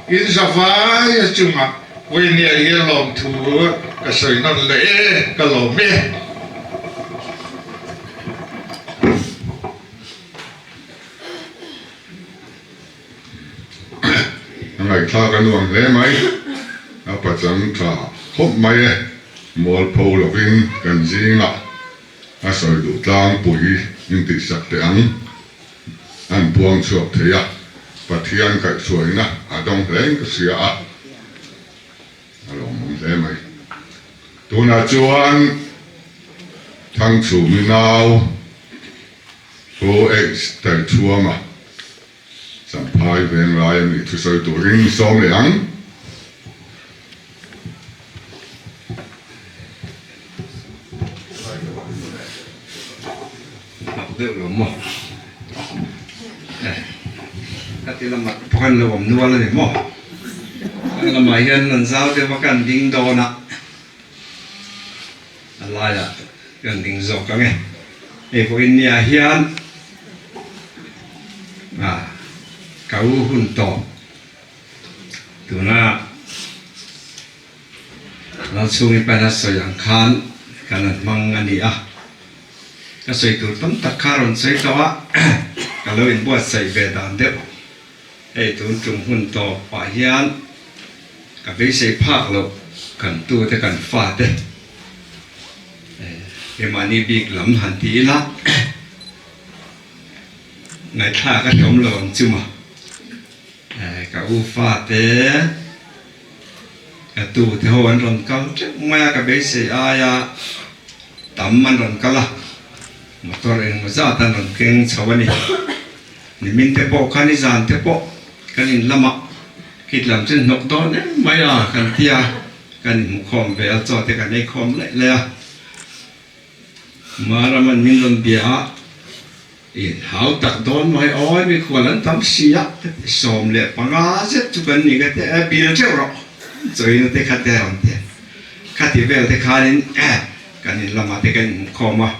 In zavai a chungah Vawinia hi a lawmthu ka sawi nawn leh e, ka lawm e. A ngaihthlak a nuam hle mai, a pachang tha khawp mai e, mualpho lovin kan zingah a sawi duh tlangpui intihsak teh ang an puang chhuak thei a, Pathian kaihhruaina a dawng hlein ka hria a, a lawmawm hle mai. Tunah chuan Thangchhumi nau Pu H Taichhuama Champhai veng lai a nih thusawi turin sawm leh ang. Mak deuh lo maw? Eh, ka ti lamah pawh khan lo awm nual a ni maw? Ka lamah hian an zau deuh a kan ding dawn a. A laiah kan ding zawk ang e. Hei vawiin niah hian ah ka u hun tawp tuna Lalchhungi paina sawi ang khan kan han hmang a ni a. Ka sawi tur tam tak kha rawn sawi tawh a, ka lo inbuatsaih ve dan deuh. Hei tun tum hun tawp pah hian. Ka beisei phak loh kan tute kan fate keimahni bik lam han ti ila ngaihthlak a hlawm lo ang chu maw. Ka u fate ka tute ho an rawn kal teuh mai a, ka beisei aia tam an rawn kal a, motor engemaw zat an rawn keng chho a ni. Nimin te pawh kha nizan te pawh kan in lamah kit lam chu hnawk dawn em mai a kan ti a, kan inhmu khawm ve a, chaw te kan ei khawm laih laih a. Maraman min rawn bia a, in hau tak dawn mai awi mikhual an tam si a, 15 zet chu kan ni ka ti a, bil teuh rawh chawina te kha te rawn ti a, khati vel te khanin kan in lamah te kan inhmu khawm a.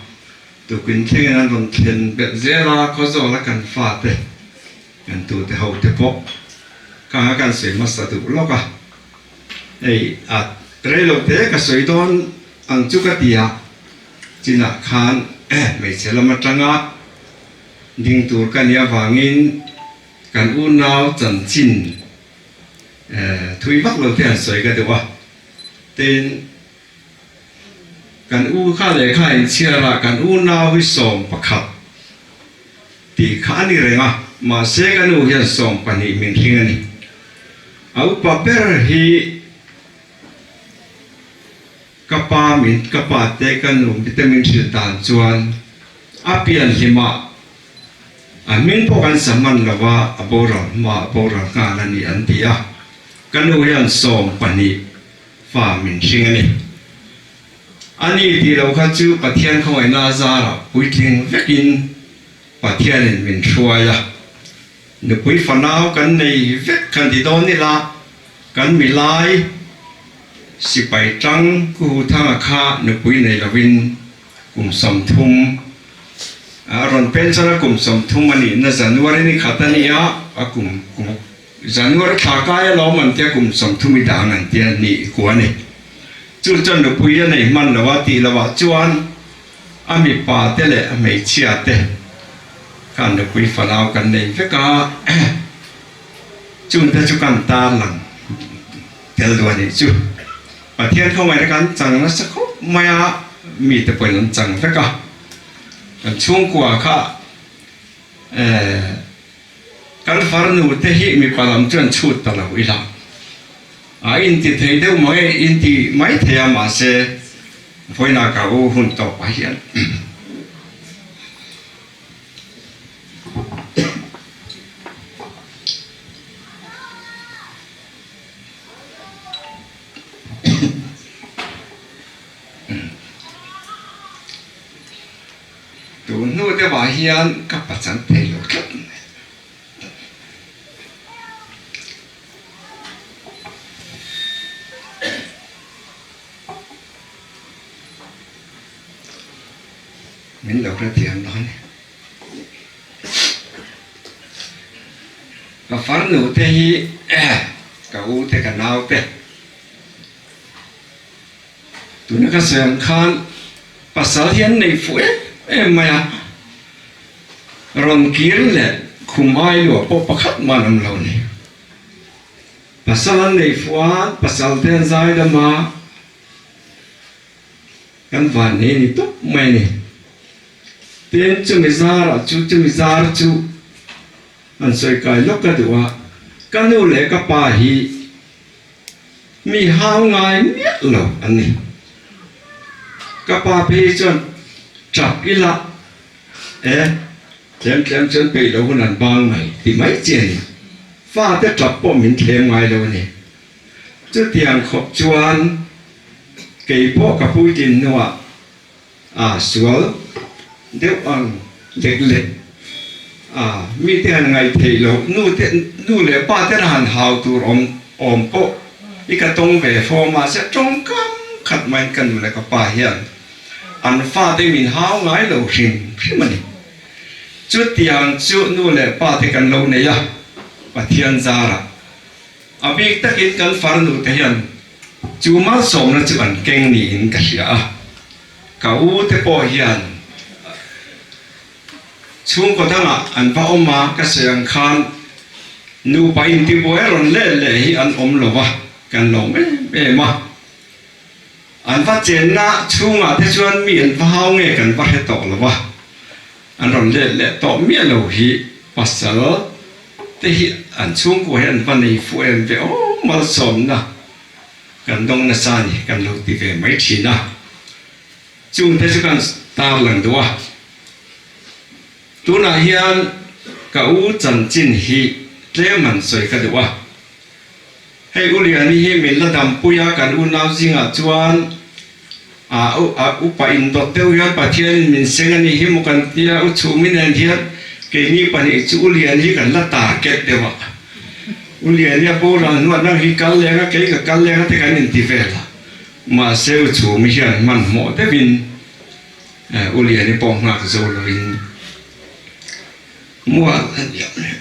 Tukin thlengin an rawn thlen belh zel a, Khawzawla kan fate, kan tute ho te pawh kha kan sawi hmasa duh lawk a, hei a reilo te ka sawi dawn ang chu ka ti a, chinah khan hmeichhe lam atanga ding tur ka nih avangin kan unau chanchin thui vak lo te han sawi ka deuh a, tin. Kan u kha lehkha inchhiar a, kan unau hi 11 tih kha a ni reng a, mahse ka nu hian 12 min hring a ni. A upa ber hi ka pa min ka pa te ka nu te min hrilh dan chuan a pian hlimah a hming pawh kan sa hman lo va, a boral hma a boral nghal a ni an ti a, ka nu hian 12 Fa min hring a ni. A ni tih lo kha chu Pathian khawngaihna a zarah puitling vekin Pathianin min hruai a. Nupui fanau kan nei vek kan ti dawn ila, kan milai sipai tang Kuhuthanga kha nupui nei lovin kum 30 a rawn pension a, kum 30 a nihna January ni khat a ni a, a kum kum January thla kai alawm an tia kum 30 i dang an tia ni kua a ni. Chu chuan nupui a nei hman lo a tih loh ah chuan a mipa te leh a hmeichhia te khan nupui fanau kan nei vek a, chungte chu kan tar lang tel duh a nih chu. Pathian khawngaihna kan chang nasa khawp mai a, mite pawhin an chang vek a, kan chhungkua kha eh. Kan farnu te hi mipa lam chuan chhut ta lo ila, a inti thei deuh mai, inti mai thei a mahse vawiinah ka u hun tawpah hian Tun hnu deuhah hian ka pachan thei lo tlat mai. Min lo hrethiam dawn e. Ka farnu te hi ka u te ka nau te. Tuna ka sawi ang khan pasal hi an nei fuh em em mai a, rawn kir leh khum ai luah pawh pakhat mah an awm lo ni. Pasal an nei fuh a, pasal te an zai dam a, kan van nei ni tawp mai a ni. Tin, chumi zarah chu chumi zar chu an sawi kai lawk ka duh a, ka nu leh ka pa hi Mi hau ngai miah lo an ni. Ka pa phei chuan tap ila e, tlem tlem chuan peih lo hun an bang mai ti mai chi a ni. Fate tap pawh min thlem ngai lo a ni. Chutiang khawp chuan kei pawh ka puitlin hnuah a sual deuh ang lek lek a, mite han ngaih theih loh nu te nu leh pa ten han hau tur awm awm pawh i ka tawng ve fo mahse tawngkam khat maiin ka nu leh ka pa hian an fate min hau ngai lo hrim hrim a ni. Chutiang chu nu leh pa te kan lo nei a, Pathian zarah a bik takin kan farnu te hian Chu malsawmna chu an keng niin ka hria a, ka u te pawh hian chhungkaw dangah an va awm a, ka sawi ang khan nupa intibuai rawn let leh hi an awm lo va. Kan lawm em em a. An va chenna chhungah te chuan mi an va hau nge kan va hre tawh lo va, an rawn let leh tawh miah lo hi pasal te hi an chhungkua hi an va nei fuh em ve aw malsawmna kan dawng nasa a ni kan lo ti ve mai thin a, chungte chu kan tarlang duh a. Tunah hian ka u chanchin hi tlem an sawi ka duh a. Hei U Liani hi min la dampui a, kan unau zingah chuan a upa indawt deuh hian Pathianin min seng a nih hi maw kan tia, U Chhumi nen hian keini pahnih chu U Liani hi kan la target deuh a. U Liani a boral hnuah nang hi kal leng a, kei ka kal leng a te kan inti vel a. Mahse U Chhumi hian hmanhmawh deuhin U Liani pawh nghak zo lovin mual a niam leh.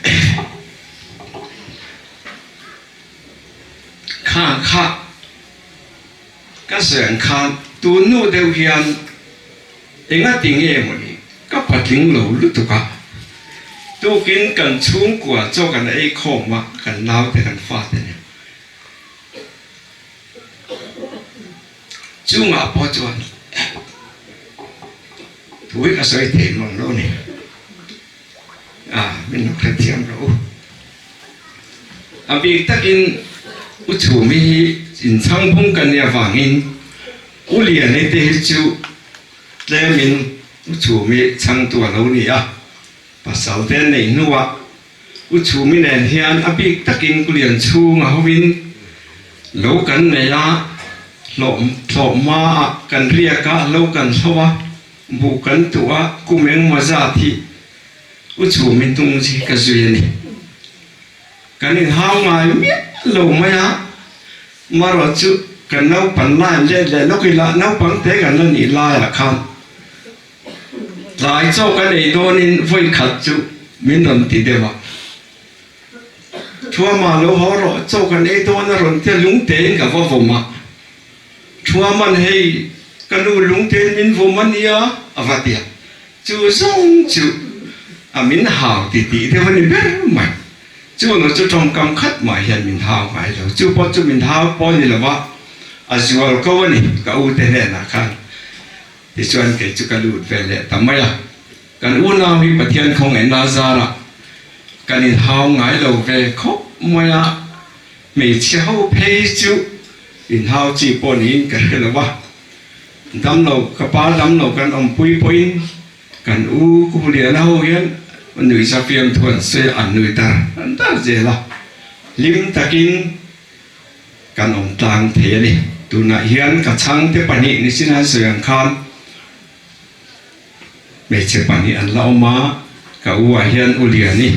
Kha kha ka zeng khan tun nu deuh hian engati nge mawni ka patling lo lutuk a, tukin kan chhungkua chaw kan ei khawm a, kan naute kan fate nen chungah pawh chuan thu hi ka sawi thei mang lo a ni. A, min lo hrethiam rawh u. A bik takin U Chhumi hi inchhang phung ka nia vangin U Liani te hi chu tlemin U Chhumi chhangtu a lo ni a. Pasal te neih hnuah U Chhumi nen hian a bik takin Ku Lian chhunga hovin lo kan nei a, hlawh hlawhmaah kan riak a, lo kan hlo a. Buh kan tuh a, kum engmaw zat hi u chhumi hnung hi ka zui a ni. Kan inhau ngai miah lo mai a, marawh chu kan naupan lai an let leh lawk ila, naupang te kan la nih laiah khan tlai chaw kan ei dawnin vawi khat chu min rawn ti deuh a, Thuama lo haw rawh, chaw kan ei dawn a rawn tia lungtein ka va vawm a. Thuaman hei ka nu lungtein min vawm a nia a va ti a, chu zawng chu a min hau ti tih deuh a ni ber mai. Chu nu chu tawngkam khat mah hian min hau ngai lo, chu pawh chu min hau pawh a ni lo va, a zual ko a ni ka u te hnenah khan. Tichuan kei chu ka lut ve leh ta mai a, kan unau hi Pathian khawngaihna zarah kan inhau ngai lo ve khawp mai a, Hmeichhe ho phei chu inhau chi pawh niin ka hre lo a, damlo ka pa damlo kan awmpui pawhin kan u Kuhliana ho hian nuihza fiamthu an sawi a, an nui dar dar zel a, hlim takin kan awm tlang thei a ni. Tunah hian ka chhangte pahnih nichin an sawi ang khan Hmeichhe pahnih an la awm a, ka u ah hian U Liani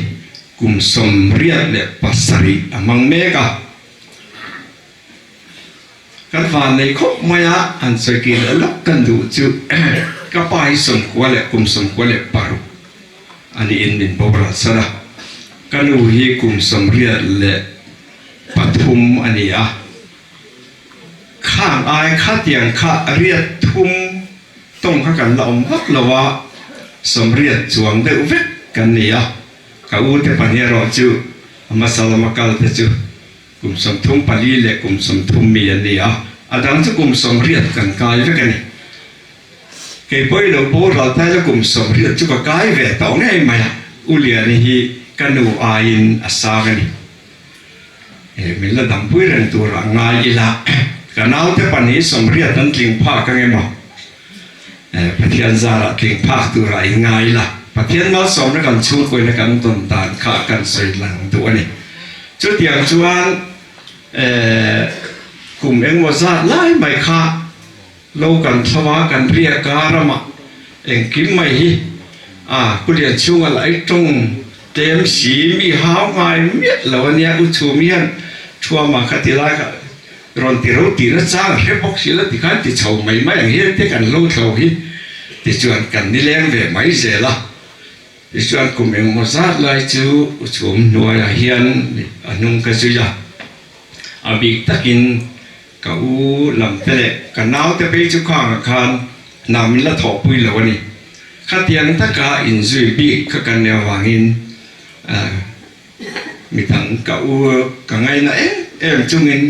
kum 87 a hmang mek a. Kan van nei khawp mai a, han sawi kir leh lawk kan duh chu ka pa hi 96 leh kum 96 a niin min boral san a, ka nu hi kum 83 a ni a. Khang ai khatiang kha riat thum tawng kha kan la awm vak lo a, 80 chuang deuh vek kan ni a, ka u te pahnih erawh chu a hmasa lama kal te chu kum 34 leh kum 30 mi an ni a, a dang chu kum 80 kan kai vek a ni. Kei pawhin lo boral ta ila kum 80 chu ka kai ve tawh ngei mai a, U Liani hi ka nu aiin a sang a ni. Min la dampui reng turah ngai ila, ka naute pahnih 80 an tling phak ang emaw? Pathian zarah tling phak turah in ngai ila, Pathian malsawmna kan chhungkuaina kan tawn dan kha kan sawi lang duh a ni. Chutiang chuan kum engmaw zat lai mai kha lo kan thlo a, kan riak a, ramah engkim mai hi a kulian chhunga lai tawng tlem si mi hau ngai miah lo a nia, u chhum hian thuama kha ti lai kha rawn ti ro tih na chang a hre bawk si la tikhan ti chho mai mai ang hian te kan lo thlo hi tichuan kan nileng ve mai zel a, tichuan kum engmaw zat lai chu u chhum hnuaiah hian a hnung ka zui a, a bik takin Ka u lam te leh ka naute phei chu khangah khan hna min la thawhpui lo a ni. Khatiang taka inzui bik kha kan nih avangin midang ka u ka ngaina em em chungin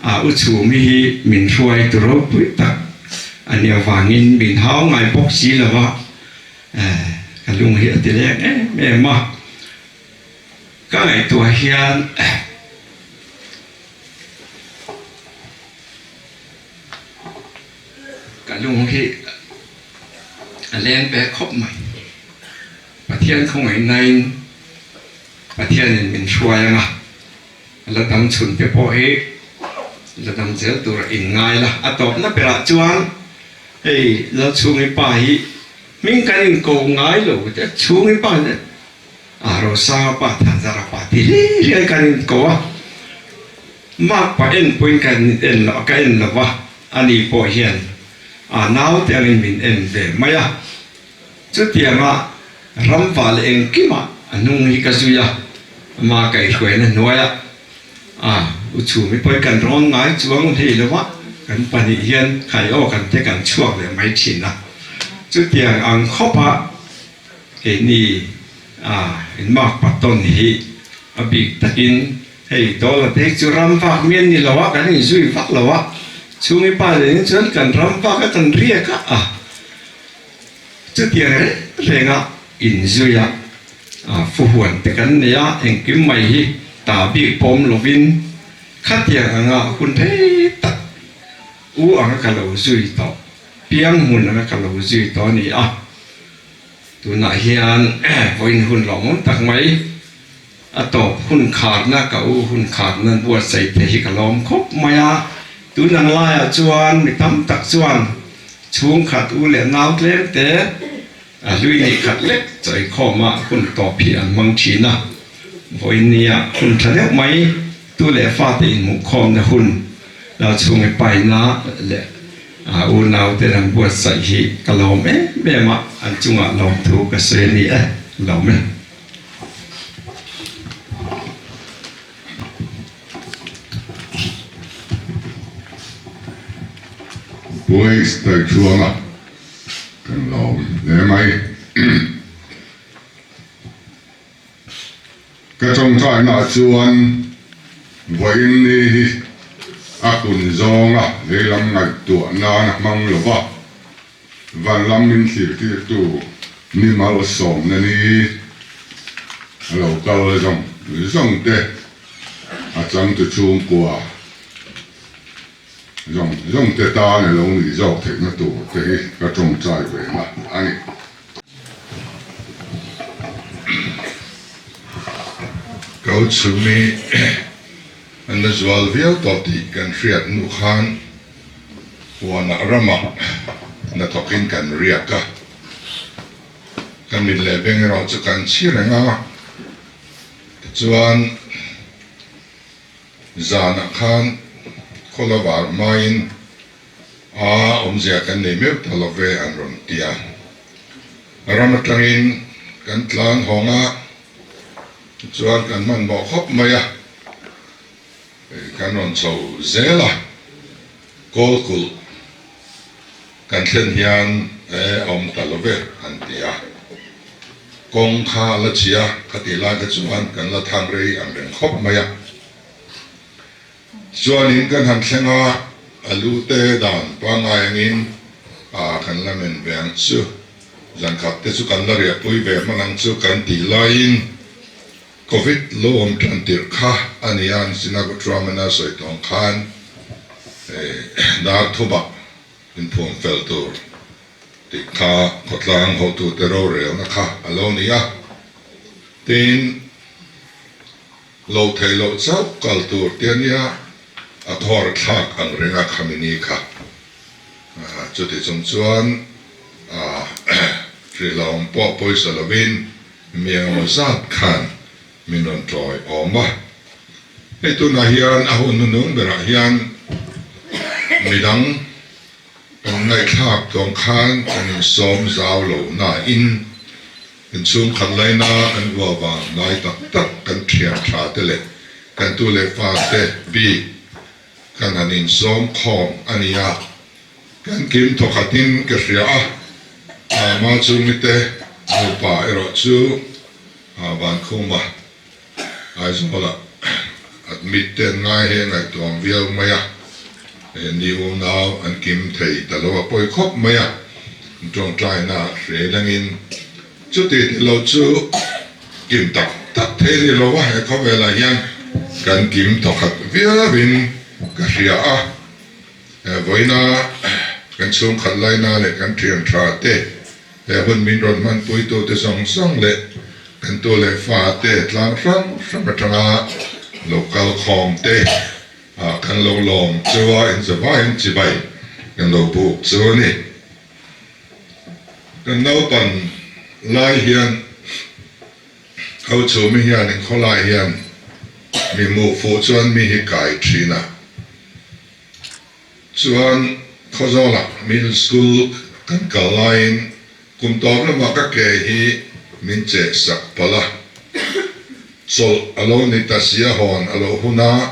A u chhumi hi min hruaitu ropui tak a nih avangin min hau ngai bawk si lo va, ka lung hi a ti leng em em a. Ka ngaihtuah hian ka lung hi a leng ve khawp mai. Pathian khawngaihnain Pathianin min hruai ang a. La dam chhun te pawh hi la dam zel tur a inngai la. A tawpna berah chuan hei Lalchhungi pa hi hming kan inko ngai lo te Chhungi pa leh a Rosanga pa Thanzara pa ti hli hliai kan inko a. Mark pa en pawhin kan en lo ka en lo va, ani pawh hian a naute angin min en ve mai a. Chutianga ramva leh engkimah a hnung hi ka zui a, ama kaihhruaina hnuaiah a u chhumi pawi kan rawn ngai chuang hlei lo a, kan pahnih hian khai aw kan te kan chhuak leh mai thin a. Chutiang ang khawpa keini a inmak patawn hi a bik takin hei Dawla te hi chu ram vak mi an ni lo a, kan inzui vak lo a, chhungi pa leh in chuan kan ram vak a kan riak a, a. Chutiang reng renga inzuia fuhuan te kan nei a, engkim mai hi ta bik pawm lovin khatiang anga hun rei tak u anga ka lo zui tawh, piang hmun anga ka lo zui tawh a ni a. Tunah hian vawiin hun lawmawm tak mai A tawp hun kharna ka u hun kharna an buatsaih te hi ka lawm khawp mai a, tun ang laiah chuan mi tam tak chuan chhungkhat u leh nau tlem te a hlui nih khat lek chawikhawma hun tawp hi an hmang thin a, vawiin nia hun tha deuh mai tu leh fate inhmuhkhawmna hun Lalchhungi paina leh a unau ten an buatsaih hi ka lawm em em a, an chungah lawmthu ka sawi a ni e, lawm e. Voice Taithuanga kan lawm hle mai. Ka tawngtainaah chuan vawiin ni hi a kun zawnga lehlam ngaihtuah nana hmang lova Van lam min thlirtirtu ni malsawmna ni a lo kal zawng zawng te, a changtu chhungkua zawng zawng te tan a lo nih zawk theihna tur te hi ka tawngtai ve na a ni. Kau chhumi an la zual viau tawh tih kan hriat hnu khan Huanah ramah hnathawkin kan riak a, ka mit leh beng erawh chu kan chhi reng a, tichuan zanah khan khawla var hmain a awmzia kan nei meuh ta lo ve an rawn ti a, ram atangin kan tlan hawng a, tichuan kan hmanhmawh khawp mai a. Kan rawn chho zel a, Kawlkulh kan thlen hian e awm ta lo ve an ti a, kawng kha a la chhi a, khatih lai kha chuan kan la thang rei ang reng khawp mai a. Chuanin kan han thleng a, a lu te dan pangngai angin a kan la men ve ang chu, zankhat te chu kan la riahpui ve hman ang chu kan tih laiin, Covid lo awm tan tirh kha a ni a, an Sinago Truamana sawi tawng khan dar thubah inphuam fel tur tih kha khawtlang hotute rorelna kha a lo ni a, tin lo theih loh chauh kal tur te a nia, a khawr thlak ang reng a khami ni kha. Chuti chung chuan hrilhawm pawh pawisa lovin Mi engemaw zat khan min rawn tawi awm a, hei tunah hian a hun hnunung berah hian midang kan ngaihthlak tuang khan kan insawm zau lo nain inchhungkhat laina kan ua vang lai tak tak kan thian tha te leh kan tu leh fa te bik kan han insawm khawm a ni a. Kan kim thawkhatin ka hria a, Ama chungite nupa erawh chu Ni unau an kim thei ta lo a pawi khawp mai a, tawngtaina hre langin chuti ti lo chu kim tak tak thei ni lo a, he khawvelah hian kan kim thawkhat viauin ka hria a, vawiina kan chhungkhat laina leh kan thian tha te he hun min rawn hmanpuitute zawng zawng leh kan tu leh fa te tlang hrang hrang atanga lo kal khawm te Ah kan lo lawm chu a inzavaiin chibai kan lo buk chu a ni. Kan naupan lai hian Hauchhumi hian inkhawlai hian mi hmuh fuh chuan mi hi kai thin a. Chuan Khawzawlah Middle School kan kal laiin Kum tawp lamah ka ke hi min cheh sak palh a, chawlh a lo ni ta si a hawn a lo hun a,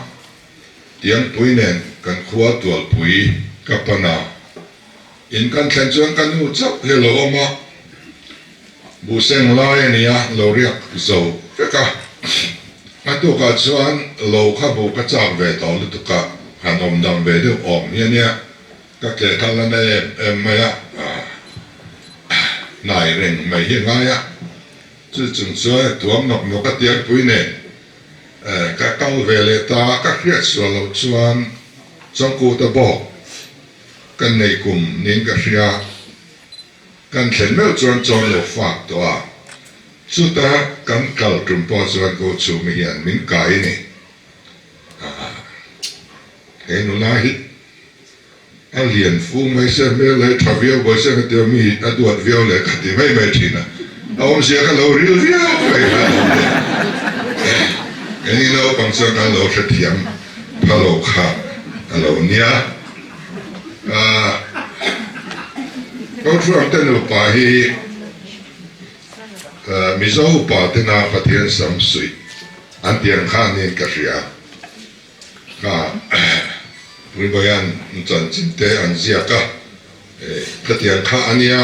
Tiangpui nen kan khua tualpui ka pan a, in kan thlen chuan ka nu chauh hi a lo awm a, buhseng lai a nia lo riak zo vek a, a tukah chuan lo kha buh ka chak ve tawh lutuk a, han awm dang ve deuh awm hi a nia. Ka tleh kal na em em mai a, hnai reng mai hi a ngai a, chu chung chuan tuam nawk nawk a tiangpui nen ka kal ve leh ta a, ka hriat sual loh chuan Chawngkuta bawk kan nei kum niin ka hria, kan thlen meuh chuan chawn lo fak tawh a, chuta kan kal tum pawh chuan ko chhumi hian min kai a ni. He nula hi a lian fu mai se, hmel leh tha viau mai se, hetiang mi a duat viau leh ka ti mai mai thin a, a awmzia ka lo ril viau mai kha a awm leh. Keini naupang chuan kan lo hrethiam pha lo kha a lo nia. Kawlhruangte nupa hi Mizo upa tena Pathian sam suih an tih ang kha niin ka hria. Kha Puibawian chanchin te an ziak a, khatiang kha a nia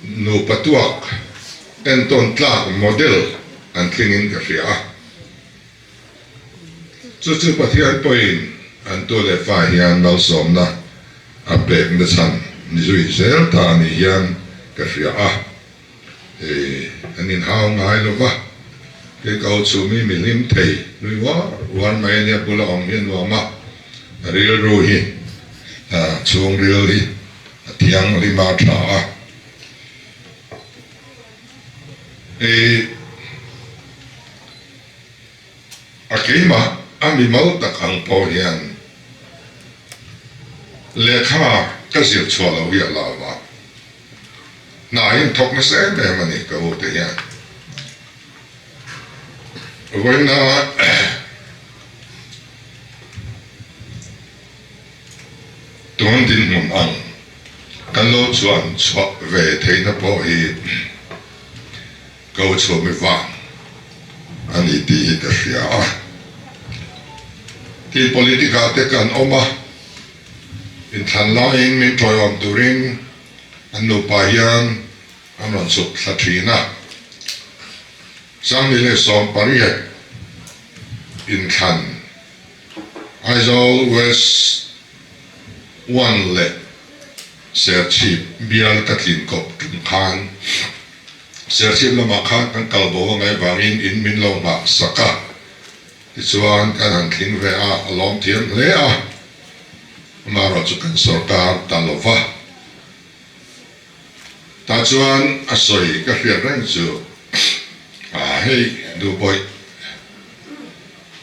nupa tuak entawn tlak model an tlingin ka hria a. Chu chu Pathian pawhin an tu leh fa hian malsawmna a pek nachhan ni zui zel ta a nih hian ka hria a, an inhau ngai lo va, kei ka ho chu mi mihlim thei nui uar uar mai a nia, bula awm hi a nuam a, a rilru hi chhungril hi a thianghlim a tha a. A keimah a mimal tak ang pawh hian lehkha ka zir chhuah loh hi a lau a, hna hi an thawk nasa em em a ni ka u te hian. Vawiina tun dinhmun ang kan lo chuan chhuah ve theihna pawh hi Ko chhuahmi vang a ni tih hi ka hria a. Tin, politic ah te kan awm a, inthlan laiin min tawiawm turin an nupa hian an rawn chhuk thla thin a. 2018 inthlan Aizawl West One leh Serchhip bial ka tlin kawp tum khan Serchhip lamah khan kan kal bo a ngaih vangin in min lo nghah sak a, tichuan kan han tling ve a, a lawm thiam hle a, amaherawh chu kan sawrkar ta lo va. Tah chuan a sawi ka hriat reng chu, Ah hei Duhbawih,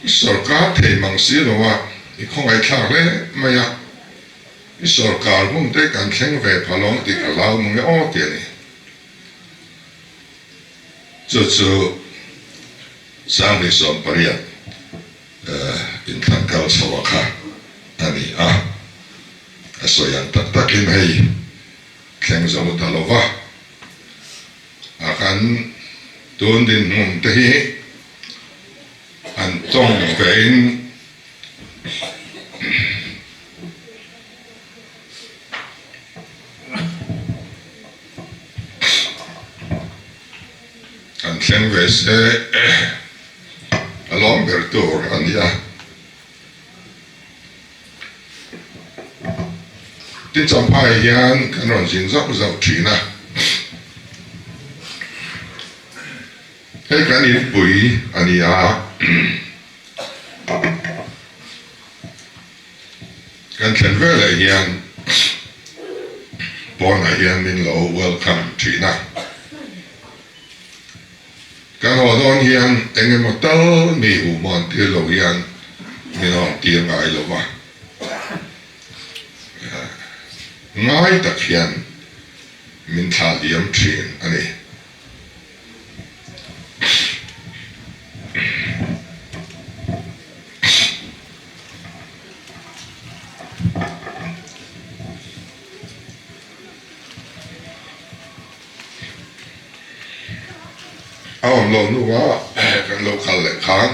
i sawrkar thei mang si lo a, i khawngaihthlak hle mai a, i sawrkar hun te kan thleng ve pha lawng tih ka hlau mang e aw ti a ni. Chu chu 2018 inthlan kal chho a kha a ni a, a sawi ang tak takin hei thleng zo ta lo va, a kan tun dinhmun te hi an tawng vein An thleng ve se a lawm ber tur a ni a. Tin Champhai hian kan rawn zin zauh zauh thin a. Hei kan inpui a ni a. Kan thlen veleh hian pawnah hian min lo welcome thin a. Kan haw dawn hian eng emaw tal mi huhmuan tir lo hian min hawn tir ngai lo va. Ngai tak hian min thlah liam thin a ni. A awm loh hnuah kan lo kal leh khan.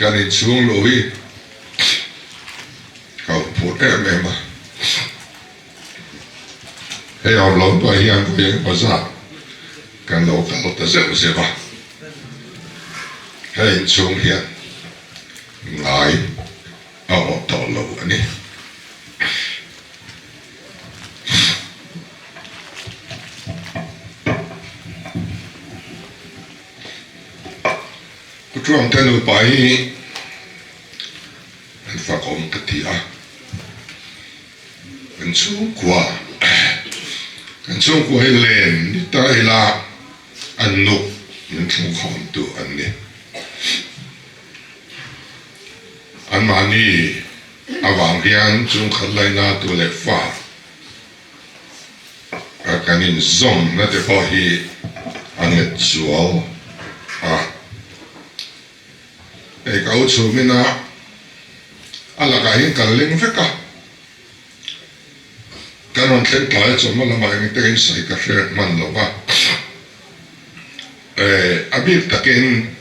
Kan inchhung luh hi ka phur em em a, hei awm lo hnuai hian vawi engemaw zat kan lo kal ta zeuh zeuh a, hei inchhung hian ngai a awh tawh lo a ni. Pu Truangte nupa hi an fakawm ka ti a, kan chhungkua kan chhungkua hi len ni ta ila an nuk min thlungkhawmtu an ni. Anmahni avang hian chungkhat laina tu leh fa a kan inzawmna te pawh hi a nghet zual a. Hei ka u chhumina a lakah hian kan leng vek a, kan rawn thleng tlai a chawhma lamah engtin takin sawi ka hre hman lo va, a bik takin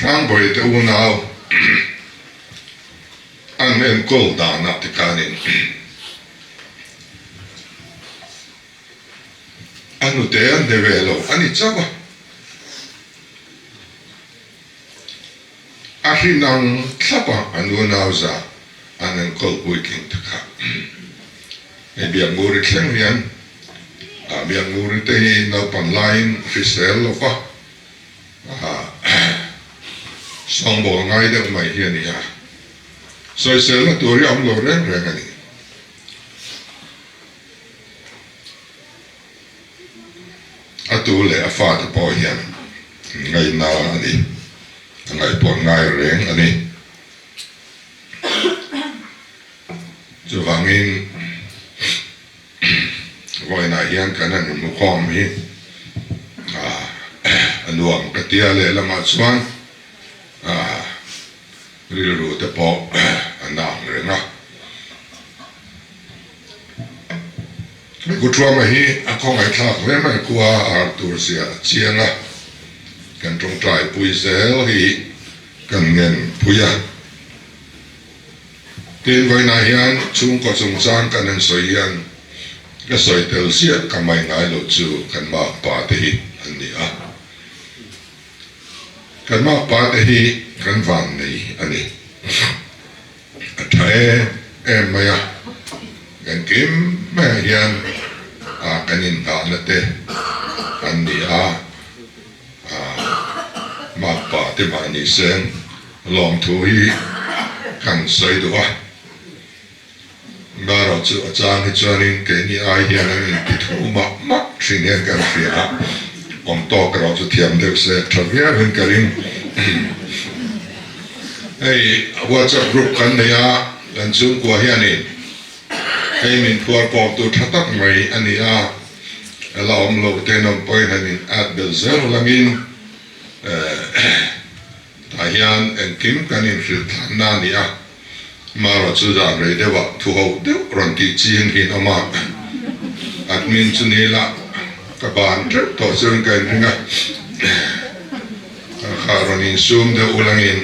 Hrangbawi te unau an enkawl danah te khanin a hnute an hne ve lo a ni chauh a. A hrin ang thlap a an unau za an enkawl puitling ta kha. Hei Biaknguri thleng hian Biaknguri te hi naupang laiin hrisel lo va. Sawngbawl ngai deuh mai hi a ni a, sawiselna tur hi a awm lo reng reng a ni. A tu leh a fate pawh hian ngaihna a ni, a ngaihpawh ngai reng a ni. Chuvangin. Vawiinah hian kan han inhmukhawm hi a nuam ka ti a, lehlamah chuan rilru te pawh a nang reng a. Kutruama hi a khawngaihthlak hle mai khua a har tur zia a chiang a, kan tawngtaipui zel hi kan ngen pui a. Tin, vawiinah hian chhungkaw chungchang kan han sawi hian ka sawi tel ziah ka mai ngai loh chu kan makpa te hi an ni a. Kan makpa te hi kan van nei a ni. A tha em em mai a, engkim maiah hian kan inngahna te an ni a. Makpa te mahni sen lawmthu hi kan sawi duh a, Marawh chu a chang hi chuanin keini ai hian an inti thu mah mah thin hian kan hria a, awm tawk erawh chu thiam deuh se tha viauin ka ring. Hei WhatsApp group kan nei a, kan chhungkua hianin hei min phuar kawktu tha tak mai a ni a, A la awm lo te nawm pawhin han in at belh zel langin tah hian engkim kan inhrilh thlanna a ni a, marawh chu zan rei deuhah thu ho deuh rawn tih ching hi an awm a, admin chu ni la ka ban teuh tawh chuan ka inring a, kha rawn insum deuh ulangin.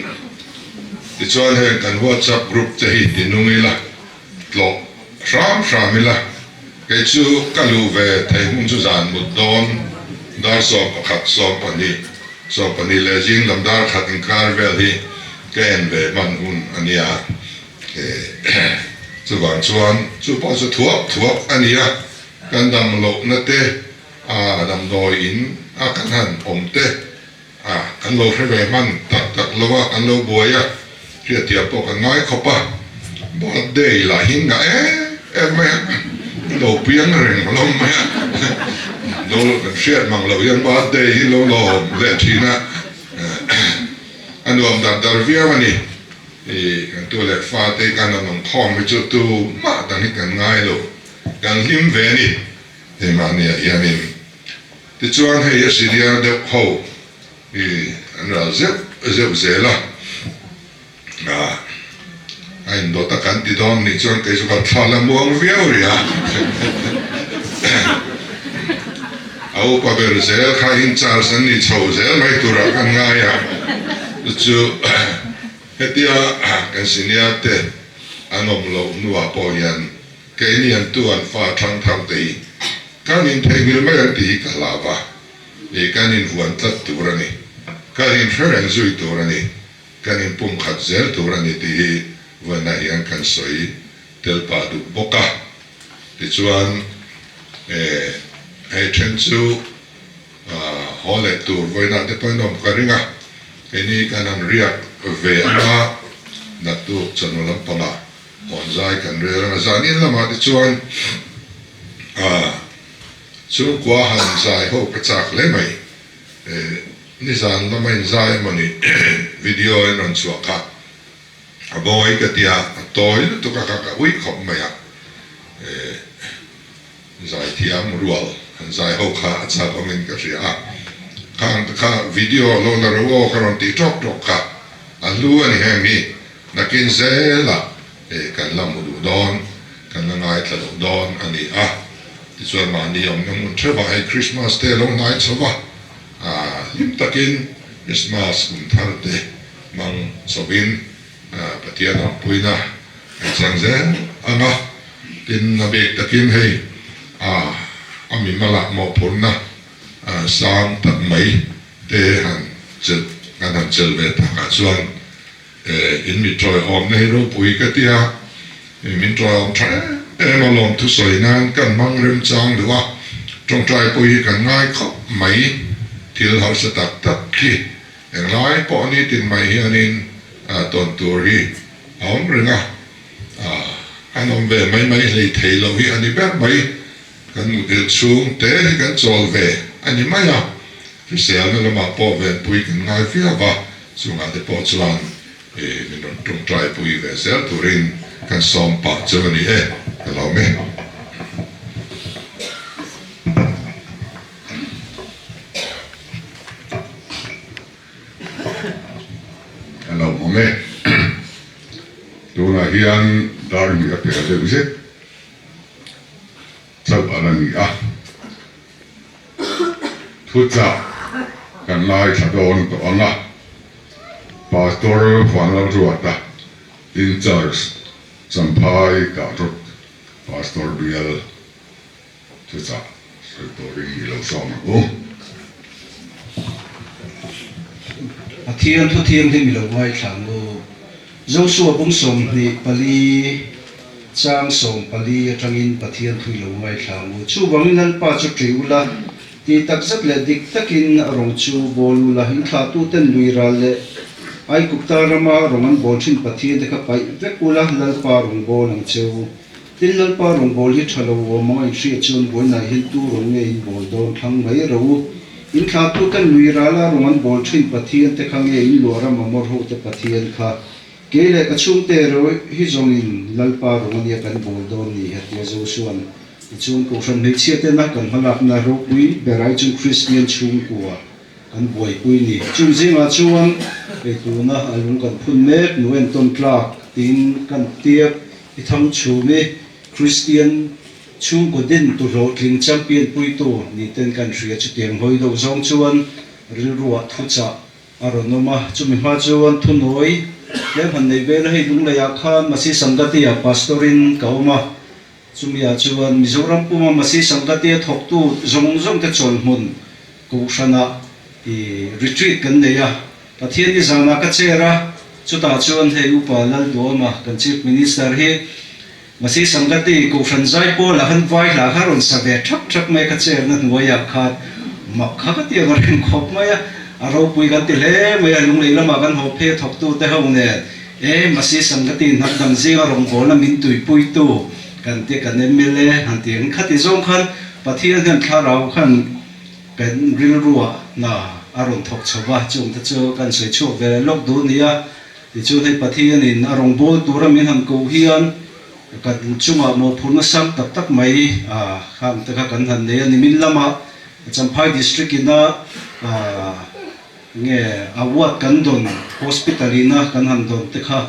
Tichuan heng kan WhatsApp group te hi ti nung ila, tlawh hram hram ila, kei chu ka luh ve thei hmun chu zan mut dawn dar 11, 12, 12 leh zing lam dar khat inkar vel hi ka en ve hman hun a nia. Chuvang chuan chu pawh chu thuak thuak a nia, kan dam lohna te, a damdawi in a kan han awm te a kan lo hre ve hman tak tak lo a, kan lo buai a, hriatthiam pawh kan ngai khawp a, birthday lah hi ngah em em mai a, lo piang reng hlawm mai a, lo kan hriat mang loh hian birthday hi lo lawm leh thin a, a nuam dar dar viau a ni. I kan tu leh fate kan rawn awm khawm hi chu tu mah dang hi kan ngai lo, kan hlim ve a ni. Hei mahniah hianin tichuan hei a senior deuh ho hi an ral zeuh zeuh zel a, a indawt a kan ti dawn nih chuan kei chu ka thla la muang viau rih a, a upa ber zel kha in charge an nih chho zel mai turah kan ngai a, chu hetia kan senior te an awm loh hnuah pawh hian Keini an tu an fa thang thar te hi kan intheihnghilh mai ang tih hi ka hlau va, ih kan invuan tlat tur a ni, kan inhre reng zui tur a ni, kan inpumkhat zel tur a ni tih hi vawiinah hian kan sawi tel pah duh bawk a. Tichuan, eh, hei then chu haw leh tur vawiinah te pawhin awm ka ring a, keini kan han riak ve anga naktuk chawhnu lampangah Hawn zai kan rel anga zanin lamah te chuan chhungkua han zai ho ka chak hle mai. Nizan lama inzai emaw ni video in rawn chhuah kha a mawi ka tia, a tawi lutuk a kha ka ui khawp mai a. Zaithiam rual han zai ho kha a chak awmin ka hria a, khang te kha video lo la ro aw ka rawn tih tawk tawk kha a hlu a ni heng hi. Nakin zelah kan la hmu duh dawn, kan la ngaithla duh dawn a ni a. Tichuan mahni awmna hmun theuhah hei Krismas te a lo hnai chho va, hlim takin Krismas kum thar te hmang chhovin Pathian awmpuina kan chang zel ang a. Tin, a bik takin hei a mimalah mawhphurhna sang tak mai te han chelh kan han chelh ve takah chuan In mi tawiawmna hi ropui ka ti a, min tawiawm tha em em a lawm thusawi nan kan hmang remchang duh a, tawngtai pawh hi kan ngai khawp mai, thil harsa tak tak khi englai pawh nitin mai hianin tawn tur hi a awm reng a, an awm ve mai mai hlei thei loh hi a ni ber mai, kan muthilh chhung te hi kan chawl ve a ni mai a. Hriselna lamah pawh venpui kan ngai viau va, chungah te pawh chuan min rawn tawngtaipui ve zel turin kan sawm pah chu a ni e, ka lawm e. Ka lawm e. Tunah hian dar hnih a pel deuh zet chauh a la ni a. Thuchah kan ngaithla dawn tawh ang a, Pastor Vanlalruata in charge Champhai Kahrawt Pastor Bial thuchah sawi turin i lo sawm ang u. Pathian thu thianghlim i lo ngaithla ang u. Josua bung 24 chang 14 atangin Pathian thu i lo ngaithla ang u. Chuvangin Lalpa chu ṭih ula, tih tak zet leh dik takin a rawng chu bawl ula, in thlahtuten lui ral leh Aigupta rama rawng an bawl ṭhin Pathian te kha paih vek ula, Lalpa rawng bawl ang che u. Tin, Lalpa rawng bawl hi ṭha lo awm ang a inhriat chuan buainah hian tu rawng nge in bawl dawn thlang mai ro u. In thlahtuten lui rala rawng an bawl ṭhin Pathian te kha nge in luah ram amawr ho te Pathian kha? Kei leh ka chhungte ro hi zawngin Lalpa rawng ania kan bawl dawn ni hetia Josua'n tichuan Kohhran hmeichhia tena kan hmalakna ropui ber ai chu Kristian chhungkua kan buaipui ni. Chung zingah chuan hei tuna a lung kan phun mek nu entawn tlak tiin kan tiak i thang chhum i Kristian chhungkaw din tu hlawhtling champion puitu ni ten kan hria chutiang hawi deuh zawng chuan rilruah thuchah a rawn awm a, chumi hma chuan thunawi. Tlem han nei vel a, hei Lungleiah khan Masi Sangati-ah Pastor-in ka awm a, chumi-ah chuan Mizoram puma Masi Sangati-a thawktu zawng zawng te chawlhmun Kohhranah i retreat kan nei a, Pathian ni zanah ka chair a, chutah chuan hei Upa Lalduama kan Chief Minister hi Masi Sangati Kohhran zai pawlah khan vai hla kha rawn sa ve thak thak mai a, ka chair na hnuaiah khan mak kha ka ti ang a reng khawp mai a, a ropui kan ti hle mai a, lunglei lamah kan haw phei a thawktute ho nen e Masi Sangati hnam dang zinga rawngbawlna min tuipuitu kan tia kan mla han ti ang khati zawng khan Pathian hian thlarau khan Kan rilruah hna a rawn thawk chho va, chungte chu kan sawi chhuak ve lawk duh a ni a. Tichuan hei Pathianin a rawn bawl tura min han koh hian kan chungah mawhphurhna sang tak tak mai khang te kha kan han nei a ni. Min lamah Champhai District ina nge award kan dawn Hospital ina kan han dawn te kha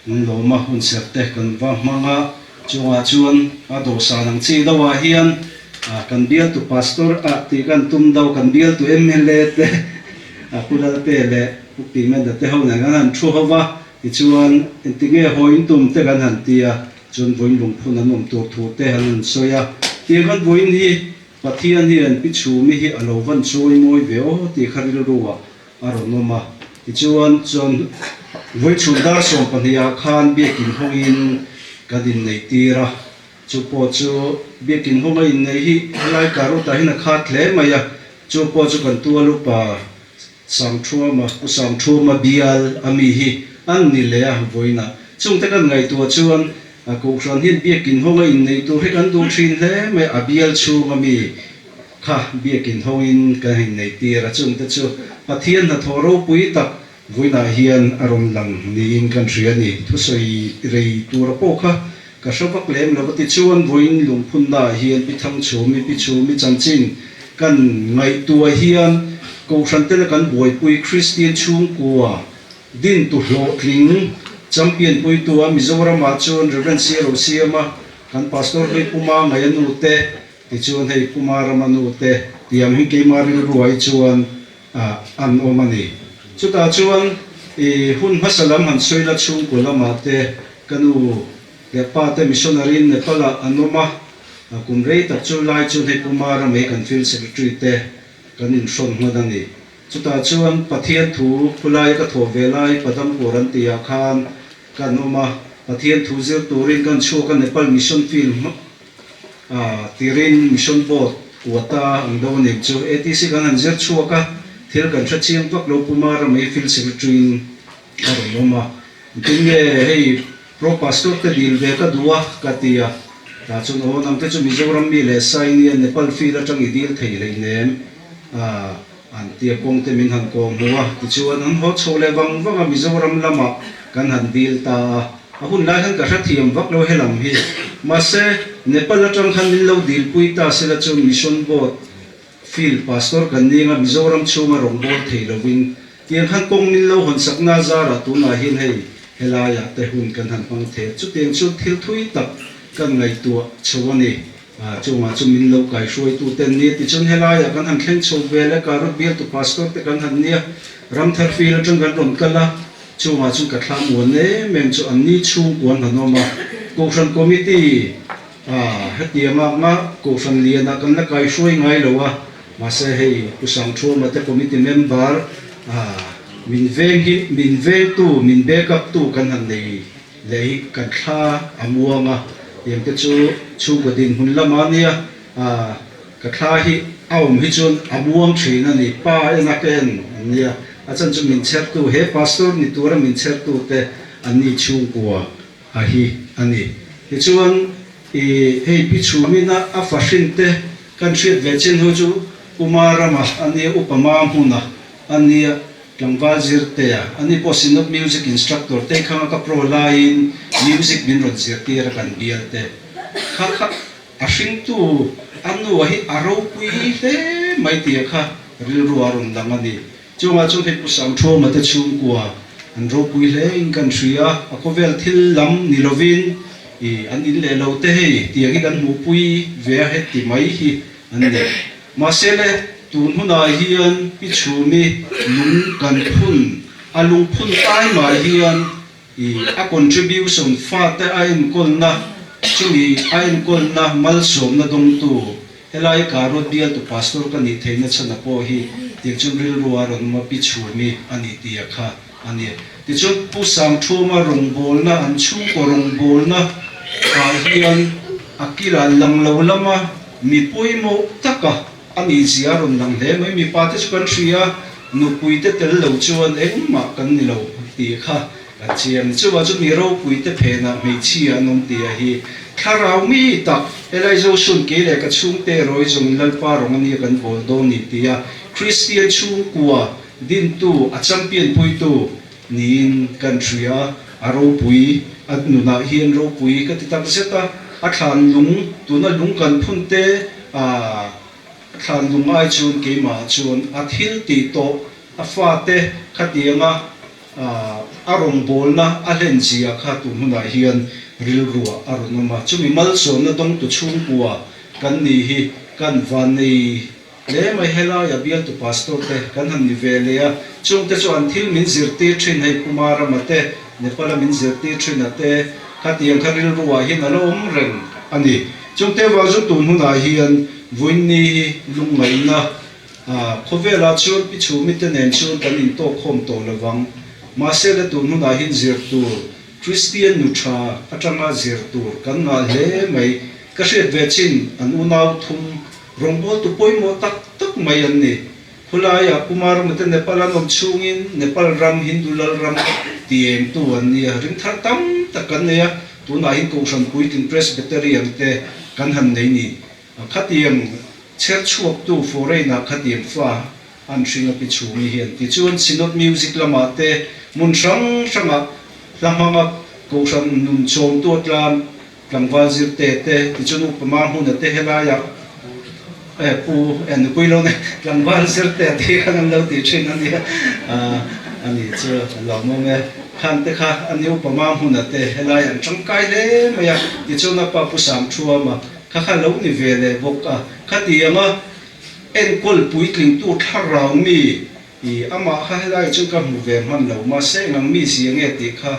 An lawm a, hun serh te kan va hmang a, chungah chuan a dawhsan ang chi deuhah hian kan bialtu pastor ah tih kan tum deuh, kan bialtu mla te Pu Lalte leh Pu Pimenda te ho nen kan han thu ho va, tichuan engtinge haw in tum te kan han ti a, chuan vawiin lungphun an awm tur thu te an han sawi a, tiang khan vawiin hi Pathian hian Pi Chhumi hi a lo van chawi mawi ve aw tih kha rilru ah a rawn awm a. Tichuan, chuan vawichhun dar 12 ah khan biakin hawngin kan inneih tir a. Chu pawh chu biakin hawnga inneih hi helai Karut ah hian a khat hle mai a. Chu pawh chu kan tual upa Sangthuama, Pu Sangthuma bial a mi hi an ni leh a vawiinah. Chungte kan ngaihtuah chuan a Kohhran hian biakin hawnga inneih tur hi kan duh thin hle mai a, a bial chhunga mi Kha biakin hawngin kan han neih tir a, chungte chu Pathian hnathawh ropui tak vawiinah hian a rawn lang niin kan hria a ni. Thusawi rei tura pawh kha ka hre vak lem lo va, tichuan vawiin lungphunnaah hian Pi Thangchhumi, Pi Chhumi chanchin kan ngaihtuah hian Kohhran tena kan buaipui Kristian chhungkua dintu hlawhtling champion puitu a Mizoramah chuan Rev. Sir Rosiama kan Pastor hlui Pu Mangaia nu te Tichuan hei Puma rama nu te tih ang hi keimah rilruai chuan an awm a ni. Chutah chuan i hun hmasa lam han sawi la chhungkaw lamah te ka nu leh pa te missionary in Nepal ah an awm a, kum rei tak chu lai chuan hei Puma rama hi kan field secretary te kan inhrawn hman a ni. Chutah chuan Pathian thu khulai ka thawh ve lai Padampur an tih ah khan kan awm a, Pathian thu zir turin kan chhuak a Nepal mission field A tirin Mission Board quota ang deuh a nih chu ATC kan han zir chhuak a, thil kan hre chiang vak lo Puma Ramei Field Secretary in a rawn awm a, engtin nge hei Pro Pastor te dil ve ka duh a ka ti a, tah chuan aw nang te chu Mizoram mi leh sa i nia Nepal field atang i dil thei hleinem a an ti a, kawng te min han kawh hmu a, tichuan an haw chho leh vang vang a Mizoram lamah kan han dil ta a. A hun lai khan ka hrethiam vak lo helam hi. Mahse, Nepal atang khan min lo dilpui ta sela chu Mission Board Field Pastor kan ning a, Mizoram chhunga rawngbâwl thei lovin tiang khan kawng min lo hawn sakna zarah tunah hian hei helaiah te hun kan han hmang thei a. Chutiang chu thil thui tak kan ngaihtuah chho a ni. Chungah chu min lo kaihruaitu te an ni a. Tichuan helaiah kan han thleng chho vel e, Karut bialtu Pastor te kan han nia, Ramthar Field atang kan rawn kal a. Chungah chuan ka thla muan em em chu an ni chhungkuan han awm a, Kohhran Committee ah hetiang a nga Kohhran lianah kan la kaihruai ngai lo a, mahse hei Pu Sangthuama te Committee member ah min veng hi min vengtu min back up tu kan han nei leh hi kan thla a muang a, tiang te chu chhungkaw dinhmun lamah a nia ah ka thla hi a awm hi chuan a muang thin a ni, pa en a ka en an nia. A chan chu min chhertu, he pastor ni tura min chhertute an ni chhungkua a hi a ni. Tichuan, i hei pi chhumina a fa hrinte kan hriat ve chin ho chu Puma rama a nia, Upa Ma hmuna a nia, tlangval zirtea a ni pawh Synod Music Instructor te khanga ka pro laiin music min rawn zirtir a kan bial te kha kha A hringtu a nu hi a ropui hle mai tih kha rilru a rawn lang a ni. Chungah chuan hei Pu Sangthuama te chhungkua an ropui hle in kan hria a, a khawvel thil lam ni lovin i an in leh lo te hei tiang hi kan hmuhpui ve a heti mai hi an ni. Mahse le tun hunah hian Pi Chhumi lung kan phun, a lungphun tai mah hian. I a contribution fate a enkawlna chumi a enkawlna malsawmna dawngtu helai Karot bialtu pastor ka nih theihna chhana pawh hi tiang chuan rilru a rawn awm a pi chhumi a nih tih a kha a ni. Tichuan Pu Sangthuma rawngbawlna an chhungkaw rawngbawlna ah hian a kilah lang lo lama mi pawimawh taka a nih zia a rawn lang hle mai. Mipa te chu kan hria a, nupui te tel lo chuan engmah kan ni lo tih kha kan chiang. Chuvah chu mi ropui te phenah hmeichhia an awm tih a hi thlarau mi tak helai Zosun kei leh ka chhungte rawi zawngin Lalpa rawng a nia kan bawl dawn ni tih a Kristian chhungkua dintu a champion puitu niin kan hria. A ropui, a nunah hian ropui ka ti tak zet a, a thlan lung, tuna lung kan phun te a thlan lung ai chuan keimah chuan a thil tih tawh a fate khatianga a rawngbawlna a hlen zia kha tun hunah hian rilruah a rawn awm a. Chumi malsawmna dawngtu chhungkua kan nih hi kan vannei Hle mai helaia bialtu pastor te kan han ni ve leh a, chungte chu an thil min zirtir thin hei Puma rama te, Nepal a min zirtir thin a te, khatiang kha rilru ah hian a la awm reng a ni. Chungte vang chu tun hunah hian Vuinni hi lungngaihna khawvel ah chuan pi chhumi te nen chuan kan intawkkhawm tawh lovang. Mahse le tun hunah hian zir tur Kristian nu tha atanga zir tur kan ngah hle mai. Ka hriat ve chin an unau thum Rawngbawltu pawimawh tak tak mai an ni. Khulaiah Kumar Mate Nepal an awm chhungin Nepal ram Hindu lal ram ti engtu an ni a, ringthar tam tak kan nei a, tunah hian Kohhran puitling Presbyterian te kan han nei ni. Khatiang chher chhuaktu foreign-ah khatiang fa an hring a pi chhungi hian tichuan Synod Music lamah te hmun hrang hrangah hla hmanga Kohhran nun chawmtu atlan Tlangval zirte te tichuan upa ma hmuna te helaiah eh pu eh nupui lo nei tlangval zirte tih khan an lo tih thin a nia a ni chu a lawmawm e. Khan te kha a ni upa ma hmuna te helai an tangkai hle mai a tichuan a pa pu Sam Thuama kha kha lo ni ve leh bawk a khati anga enkawl puitlingtu thlarau mi i amah kha helai chu ka hmu ve hman lo mahse engang mi zia nge tih kha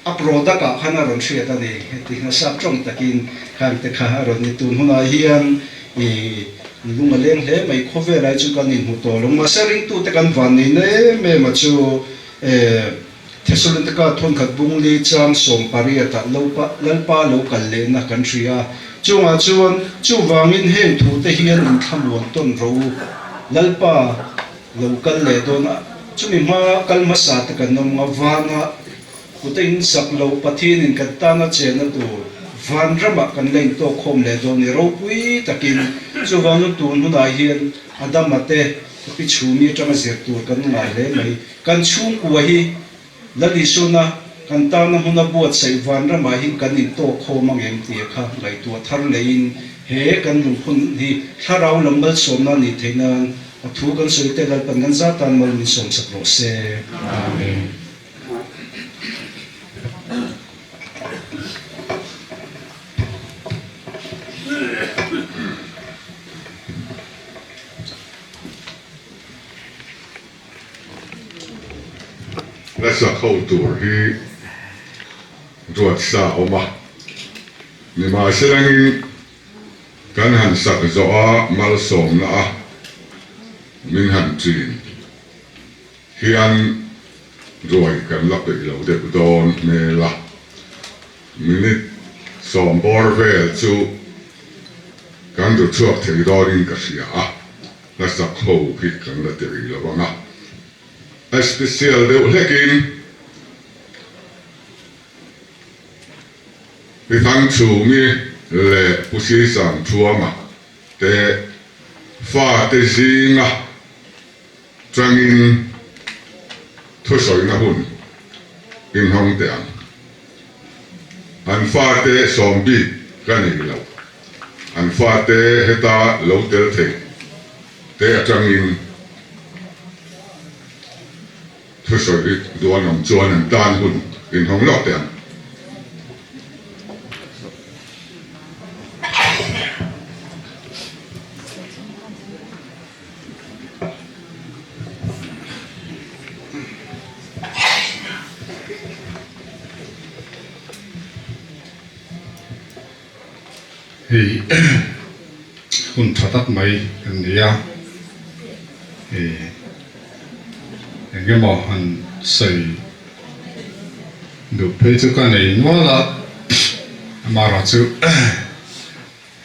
A product ah khan a rawn hriat a ni tih kha sap tawng takin khan te kha a rawn ni. Tun hunah hian i lung a leng hle mai khawvel ai chu kan inhmu tawh lo. Mahse ringtute kan van nei na em em a chu Thesalonika thawnkhat bungli chang sawmpariatah Lalpa lo kal lehna kan hria a. Chungah chuan chuvangin heng thute hian inthlamuan tawn rawh u. Lalpa Lo kal leh dawn a, chumi hma kal hmasa te kan awm nga, vana kut a insak loh Pathianin kan tana chenna tur van ramah kan la intawk khawm leh dawn ni ropui takin chuvangin tun hunah hian Adama te pi chhumi atanga zir tur kan ngai hle mai. Kan chhungkua hi Lalisuna kan tana hmuna buatsaih vanramah hian kan intawk khawm ang em tih kha ngaihtuah thar leiin he kan lungphun hi thlarau lam malsawmna a nih theih nan a thu kan sawi te Lalpan kan zat tan mal min sawmsak rawh se. Amen. Hla ho tur hi ruat sa a awm a, nimahselangin kan han sak zawh a malsawmna a min han chin hian ruai kan la peih lo deuh dawn hmel a, minute sawmbawr vel chu kan ru chhuak thei dawnin ka hria a. Hla sak ho hi kan la ti rih lo ang a, a special deuh hlekin Pi Thangchhungi leh Pu Sisangthuama te fate zinga changin thusawina hun inhawng teh ang. An fate sawm bik ka nei lo. An fate heta lo tel thei te atangin thusawi duan awm chuan an tan hun inhawng lawk teh ang. Hei hun tha tak mai kan nei a, ih eng emaw han sawi duh phei chu ka nei nual a, amaherawhchu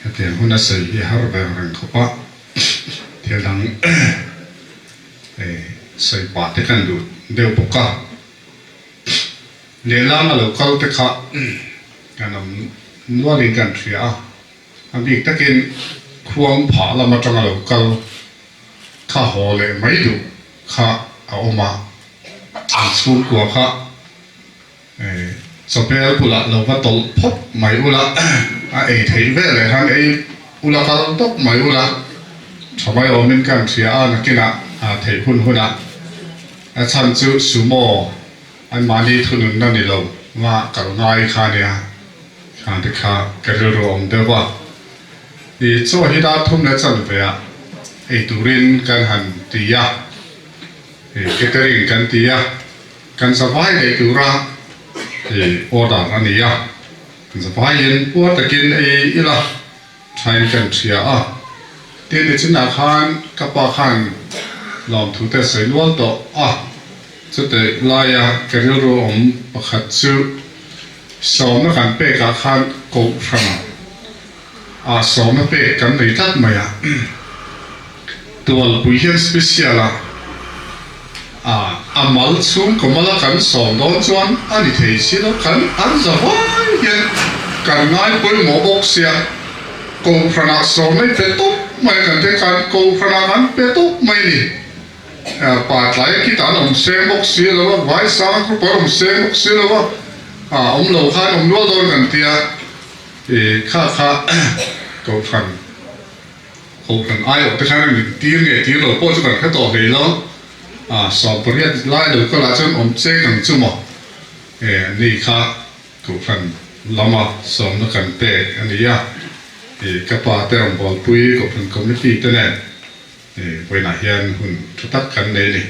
hetiang huna sawi hi har ve ang reng khawp a, thil dang sawi pah te kan duh deuh bawk a. Lehlam a lo kal te kha kan awm nualin kan hria a, a bik takin khuang phah lam atanga lo kal kha haw leh mai duh kha a awm a, an chhungkua kha chawbel bulah lo va tawlh phawt mai ula, a ei theih vel leh khan ei ula kal tawp mai ula, tha mai awmin kan hria a, nakinah theih hun hunah a chhan chu sumo Anmahni thununna ni lo nga kal ngai kha nia, kha te kha ka rilru a awm deuh a. I chaw hi dar thum leh chanve ah ei turin kan han ti a, i catering kan ti a, kan zavai leh tura i order a ni a, kan zavaiin puar takin ei ila thain kan hria a. Tin, nichinah khan ka pa khan lawmthu te sawi nual tawh a. Chutih laia ka rilru awm pakhat chu sawmna kan pekah khan kohhran ah sawmna pek kan nei tlat mai a, tualpui hian special a a mal chhungkaw mala kan sawm dawn chuan a ni thei si lo, kan an za vai hian kan ngai pawimawh bawk sia, kohhran ah sawmna i pe tawp mai a kan tih khan kohhran ah kan pe tawp mai a ni. Pa tlai a kit an awm seng bawk si lo a, vai sang group an awm seng bawk si lo a, awm lo khan awm nual dawn kan tia, i kha kha kohhran kohhran aiawh te khan an intir nge tir lo pawh chu kan hre tawh hlei lo, 18 lai lo kal ah chuan awm cheng ang chu maw, e ni kha kohhran lama sawmna kan pek a ni a, i ka pa te rawngbawlpui kohhran committee te nen. Vawiinah hian hun tha tak kan nei a ni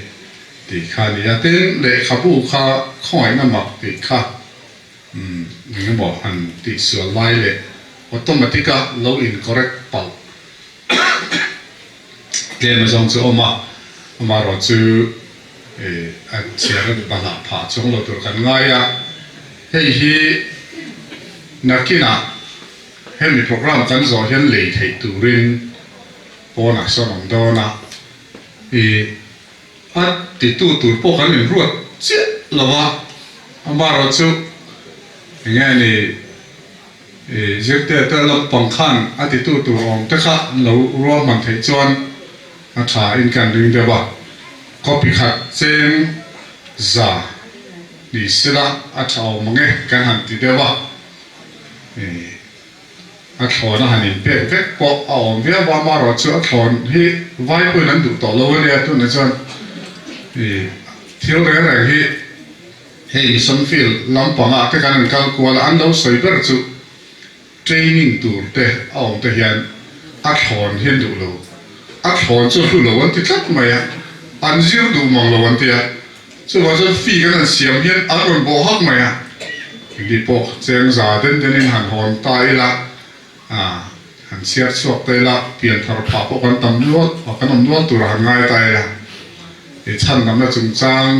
tih kha a ni a. Tin, lehkhabu kha khawngaihna mak tih kha eng emaw han tihsual lai leh automatic a lo in correct palh tlem azawng chu a awm a, amaherawhchu a chhiar a bahlah phah chuang lo tur kan ngai a. Hei hi nakinah hemi program kan zawh hian lei theih turin Pawnah sawn awm dawn a, i a titu tur pawh kan inruat chiah lo a, amaherawhchu eng nge ni i zirte te lampang khan a titu tur awm te kha an lo ruahman theih chuan a tha in kan ring deuh a, copy khat cheng za ni sela a tha awm ang e kan han ti deuh a, i. A thlawn a han inpek vek pawh a awm viau a, amaherawhchu a thlawn hi vai pawhin an duh tawh lo a nia, tunah chuan ih thil reng reng hi hei mission field lampangah te kan han kal kual a, an lo sawi ber chu training tur te a awm te hian a thlawn hi an duh lo, a thlawn chu a hlu lo an ti tlat mai a, an zir duh mang lo an ti a. Chuvang chuan fee kan han siam hian an rawn bawh hak mai a, engti pawh cheng za den den in han hawn ta ila, han chhiar chhuak ta ila, pian thar phah pawh kan tam nual, kan awm nual tur a han ngai ta ila, i chhan damna chungchang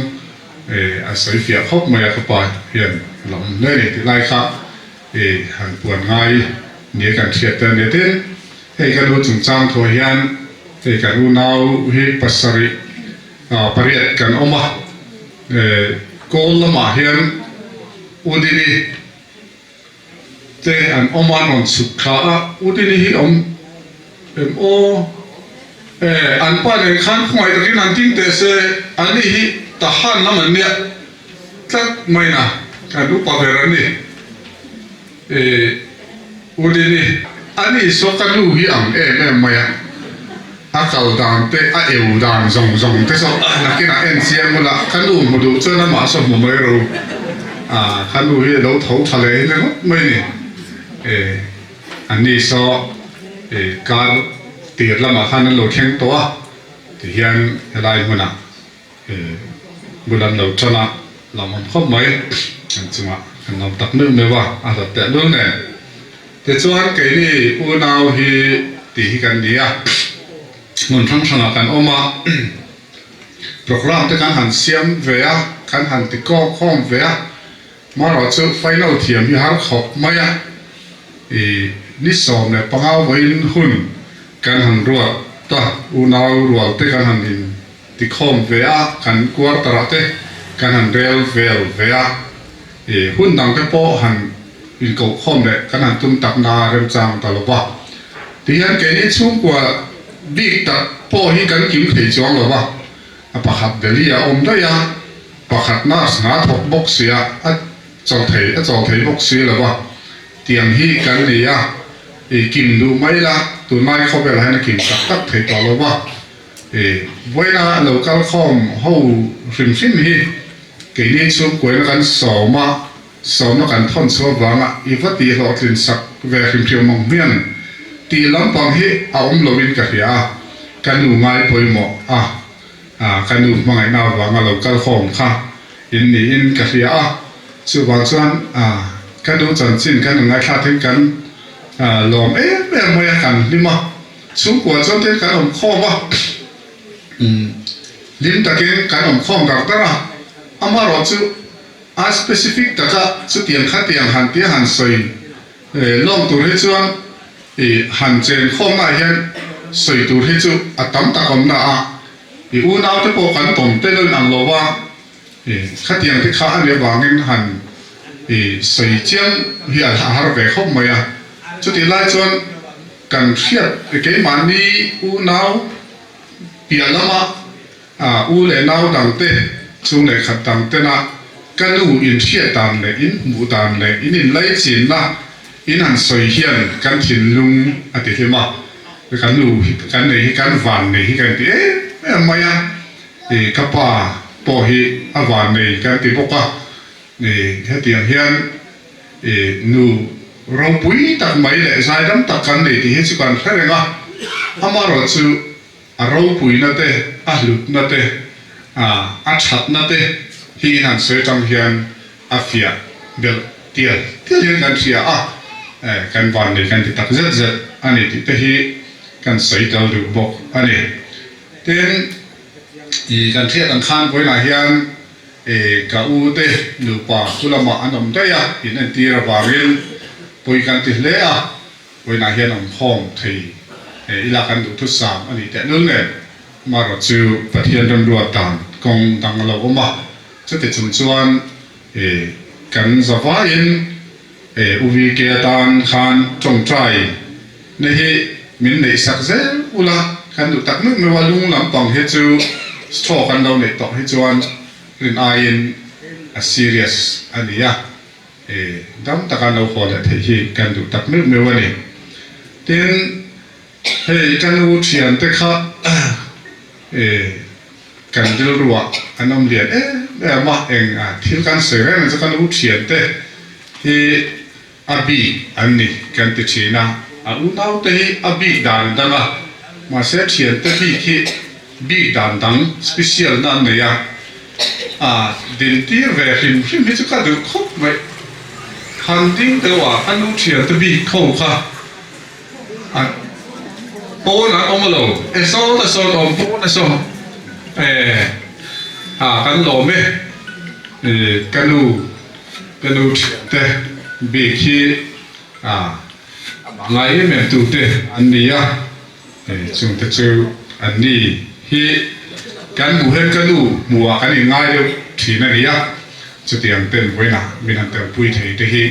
a sawi fiah khawp mai a ka pa hian la awm hle a ni tih lai kha i han puan ngai nia kan hriat te a ni. Tin, hei ka nu chungchang thuah hian hei kan unau hi pasarih Pariat kan awm a, kawl lamah hian Udini te an awm a, an rawn chhuk thla a, Udini hi awm em aw? An pa nen khan khawngaih takin han ting teh se, ani hi Tahan lam an nia tlat mai na, kan upa ber an ni. Udini, ani saw ka nu hi ang em em mai a. A kal dan te, a eu dan zawng zawng te saw nakinah en chiang ula, ka nu hmu duh chuan amah saw hmu mai ro. Ah, ka nu hi a lo tho tha leh hi ringawt mai ni. E, anni saw e kar tir lamah khan an lo thleng tawh a, tihian helai hmunah e bul an lo tan a, lawmawm khawp mai. Kan chungah kan lawm tak meuh meuh a, a hlat tehlul nen. Tichuan keini unau hi tih hi kan ni a, hmun hrang hrangah kan awm a, programme te kan han siam ve a, kan han ti kawk khawm ve a, marawh chu final thiam hi har khawp mai a, ih ni 15 vawiin hun kan han ruat a, unau rual te kan han in ti khawm ve a, kan quarter ah te kan han rel vel ve a, ih hun dang te pawh han inkoh khawm leh kan han tum tak na remchang ta lo va. Tihian keini chhungkua bik tak pawh hi kan kim thei chuang lo va, a pakhat Delhi a awm daih a, pakhat nurse hna thawk bawk sia a chaw thei a chaw thei bawk si lo va, tiang hi kan ni a, ih kim duh mai la, tunlai khawvelah hian a kim tak tak thei tawh lo va. E, vawiina lo kal khawm ho hrim hrim hi keini chhungkuaina kan sawm a, sawmna kan thawn chhuah vanga i va tih hlawhtlin sak ve hrim hrim ang hian tih lampang hi a awm loin ka hria a, ka nu ngai pawimawh a, ka nu hmangaihna avanga lo kal khawm kha in niin ka hria a, chuvang chuan ka nu chanchin kan ngaithla thin kan lawm em em mai a, kan hlim a. Chhungkua chuan tin kan awm khawm a, hlim takin kan awm khawm dar dar a, amaherawh chu a specific taka chutiang khatiang han tia han sawi lawm tur hi chuan i han chen khawmnaah hian sawi tur hi chu a tam tak awmna a, i unaute pawh kan tawm tel in ang lo va, khatiang te kha a nih avangin han i sawi chiam hi a har ve khawp mai a, chutih lai chuan. Kan hriat keimahni unau piah lama u leh nau dangte chung leh khat dang tena ka nu in hriat dan leh in hmuh dan leh in inlaichinna in han sawi hian kan thinlung a ti hlim a, ka nu hi kan nei hi kan van nei hi kan ti em em mai a, ka pa pawh hi a van nei kan ti bawk a, hetiang hian I nu ropui tak mai leh zaidam tak kan nei tih hi chu kan hre reng a, amaherawhchu a ropuina te, a hlutna te, a thatna te hi in han sawi atang hian a fiah belh tial tial hian kan hria a, kan vannei kan ti tak zet zet a ni tih te hi kan sawi tel duh bawk a ni. Tin, i kan hriat ang khan vawiinah hian E, ka u te nupa khu lamah an awm daih a, in entir avangin pawi kan ti hle a, vawiinah hian awm khawm thei e, ila kan duh thusam a ni tehlul nen, marawh chu Pathian remruat dan kawng dang a lo awm a, chuti chung chuan e, kan zavaiin e, U VK atan khan tawngtai na hi min neih sak zel ula, kan duh tak meuh meuh a, lung lampang hi chu stroke an lo neih tawh hi chuan rin aiin a serious a ni a, e, dam taka an lo haw leh theih hi kan duh tak meuh meuh a ni. Tin, hei ka nu thiante kha e, kan rilruah an awm lian em em a, eng a thil kan sawi reng reng chu ka nu thiante hi A bik an ni kan ti thin a, a unaute hi a bik dan a dang a, mahse thiante bik hi bik dan dang special na an nei a, a dintir ve hrim hrim hi chu ka duh khawp mai. Han ding deuh a ka nu thiante bik kho kha a pawn an awm lo, e sawn a sawn awm pawn a sawn e a kan lawm e ka nu. Ka nu thiante bik hi a ngai em em tute an ni a, chungte chu an ni hi kan hmuh hian ka nu hmuhah kan inngai deuh thin a ni a, chutiang ten vawiinah min han telpui thei te hi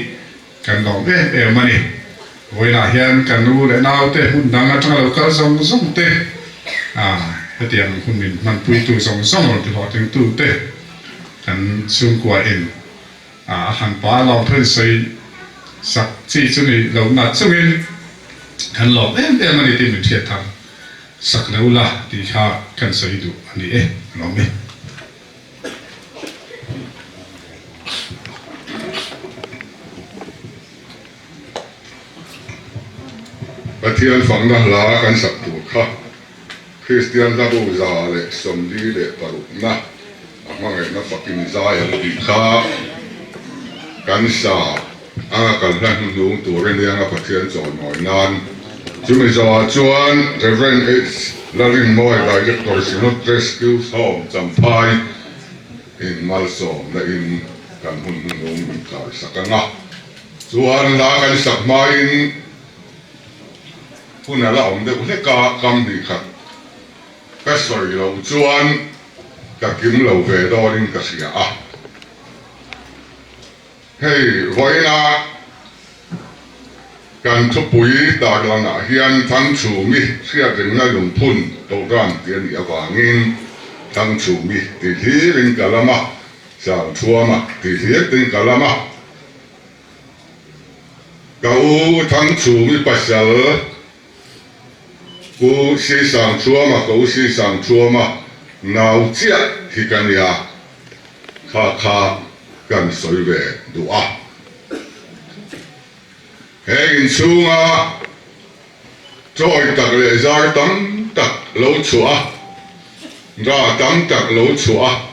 kan lawm em em a ni. Vawiinah hian ka nu leh naute hmun dang atanga lo kal zawng zawng te, hetiang hun min hmanpuitu zawng zawng rawn tihlawhtlingtu te, Kan chhungkua in a han pa lawm thu in sawi sak chi chu ni lo nat chungin kan lawm em em a ni tih min hriat thar sak lo la tih kha kan sawi duh a ni e, lawm e. Pathian fakna hla kan sak tur kha. Kristian hlabu 146na a hmangaihna fakin zai an tih kha kan sa. anga kal hla hnuhnung tur a nia nga Pathian chawimawi nan. Chumi zawhah chuan Rev. H. Larinmawi Director Synod Rescue Home Champhai in malsawmna in kan hun hnuhnung min tlai sak ang a. Chuan hla kan sak hmain hun a la awm deuh hlek a, kam hnih khat ka sawi loh chuan ka kim lo ve dawnin ka hria a. Hei vawiina kan thupui tarlangah hian Thangchhumi hriatrengna lungphun program tih a nih avangin Thangchhumi tih hlirin ka lam a, Sangthuama tih hlir ka lam a. Ka u Thangchhumi pasal Pu Sisangthuama, ka u Sisangthuama nau chiah hi ka nia, kha kha kan sawi ve duh a. He inchhunga chawi tak leh zar tam tak lo chhuah a, ra tam tak lo chhuah a,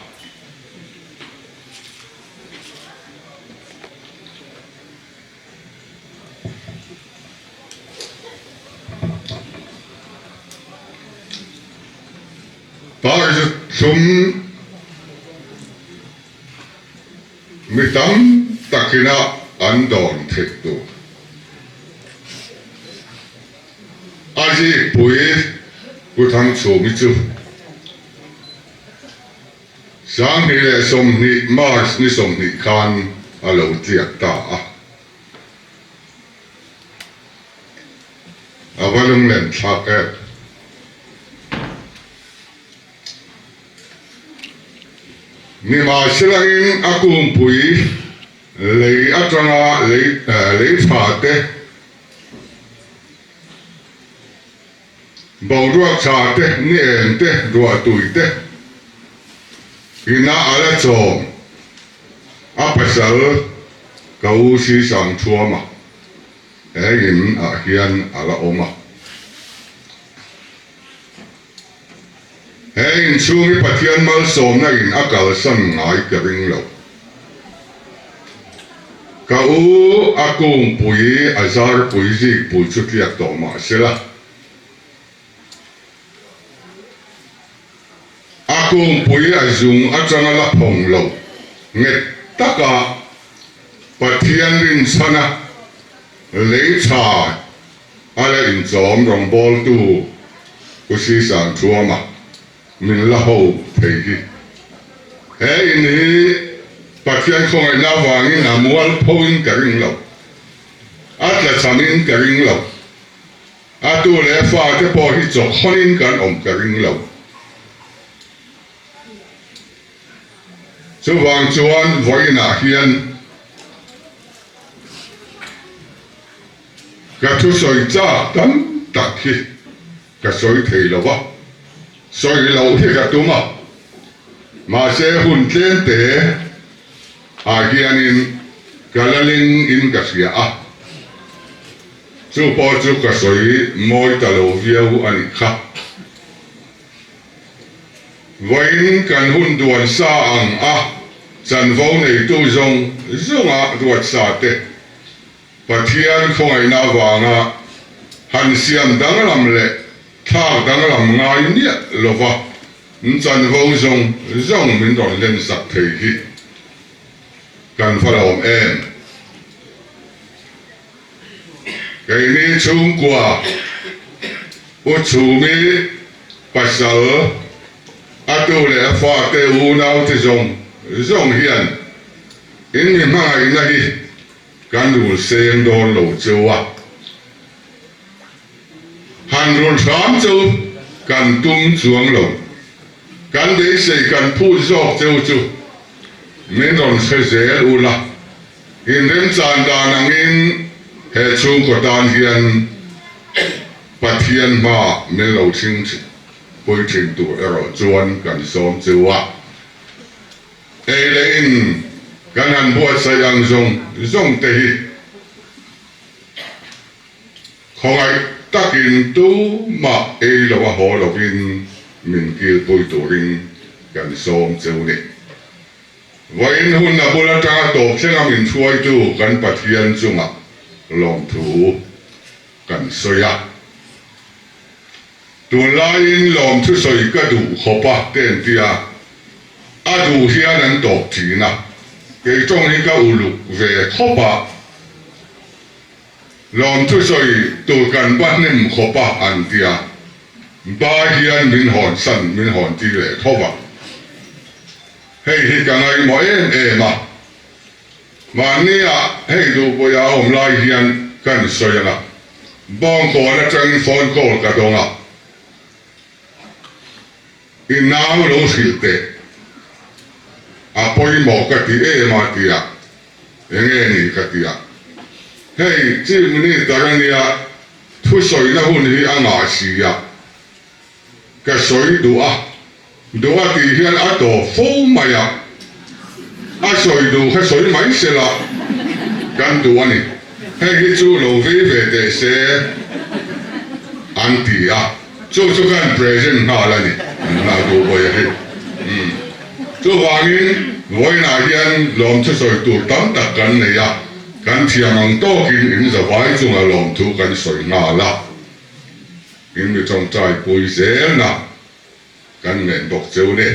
Parzu thlum mi tam takina an dawn theih tur a zikpui Pu Thangchhumi chu 2020 March ni 20 khan a lo tliak ta a. A va lunglen thlak em? Nimahselangin a kumpui lei atanga lei lei tha te, Boruak tha te, ni eng te, ruah tui te ina a la chawm a pasal ka u Sisang Thuama he in ah hian a la awm a. He inchhung hi Pathian malsawmna in a kalsan ngai ka ring lo. Ka u a kungpui a zarpui zikpui chu tliak tawh mah sela, a kungpui a zung atanga la phawng lo nghet taka Pathian rinchhana lei tha a la inchawm rawngbawltu Pu Sisangthuama min la ho thei hi. He in hi Pathian khawngaihna avangin a mual phoin ka ring lo, a tlachhamin ka ring lo, a tu leh fate pawh hi chawkhawnin kan awm ka ring lo. Chuvang chuan vawiinah hian ka thusawi chak tam tak hi ka sawi thei lo va, sawi loh hi ka tum a, mahse hun tlem te ah hianin ka la ling in ka hria a, chu pawh chu ka sawi mawi ta lo viau a nih kha. Vawiin kan hun duan sa ang a, chanvo neitu zawng zawnga ruat sa te Pathian khawngaihna avanga han siam danglam leh thlak danglam ngai miah lova chanvo zawng zawng min rawn len sak thei hi kan va lawm em? Keini chhungkua U Chhumi pasal a tu leh a fate unaute zawng zawng hian in mi hmangaihna hi kan rul seng dawn lo cheu a, han rul hram cheu kan tum chuang lo, kan beisei kan phut zawk cheu chu min rawn hre zel ula. Inremchan dan angin he chhungkaw tan hian Pathian hma min lo thing pui thin tur erawh chuan kan sawm cheu a. Ei leh in kan han buatsaih ang zawng zawng te hi khawngaih takin tumah ei lo a haw lovin min kilpui turin kan sawm cheu ni. Vawiin hun a bul atanga tawp thlenga min hruaitu kan Pathian chungah lawmthu kan sawi a. Tunlaiin lawmthu sawi ka duh khawp a te an ti a, a duh hian an tawp thin a, kei tawng hi ka uluk ve khawp a, lawmthu sawi tur kan va hnem khawp a an ti a, ba hian min hawn san min hawn tir leh tho a. Hei hi ka ngaihmawh em em a, mahnia hei duhpuia a awm lai hian kan sawi ang a, Bawngkawn atangin phone call ka dawng a, i nau lo hrilh teh, a pawimawh ka ti em a tia, enge ni ka tia, hei Chief Minister ania thusawina hun hi a ngah si a, Ka sawi duh a, duh a tih hian a tawp fo mai a, a sawi duh kha sawi mai se la kan duh a ni, hei hi chu lo vei ve teh se an ti a, chu chu kan present nghal a ni, an nghal duh vawi a hi. Umm. Chuvangin vawiinah hian lawmthu sawi tur tam tak kan nei a, kan thiam ang tawkin in zavai chunga lawmthu kan sawi nghal a. In mi tawngtai pui zelna kan ngen bawk cheu ni.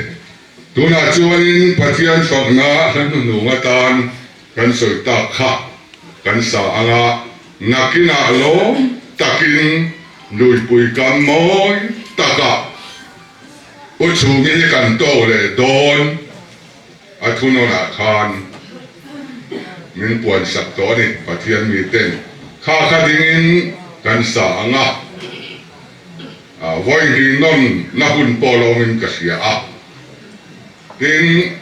Tunah chuanin Pathian fakna hla hnuhnung atan kan sawi tak kha kan sa anga nakinah lawm takin luipui kam mawi takah u chhungi hi kan tawk leh dawn a thunawnah khan min puan sak tawh a ni. Pathian miten kha kha dingin kan sa ang a, vawi hnih nawn na hun pawh lawngin ka hria a. Tin,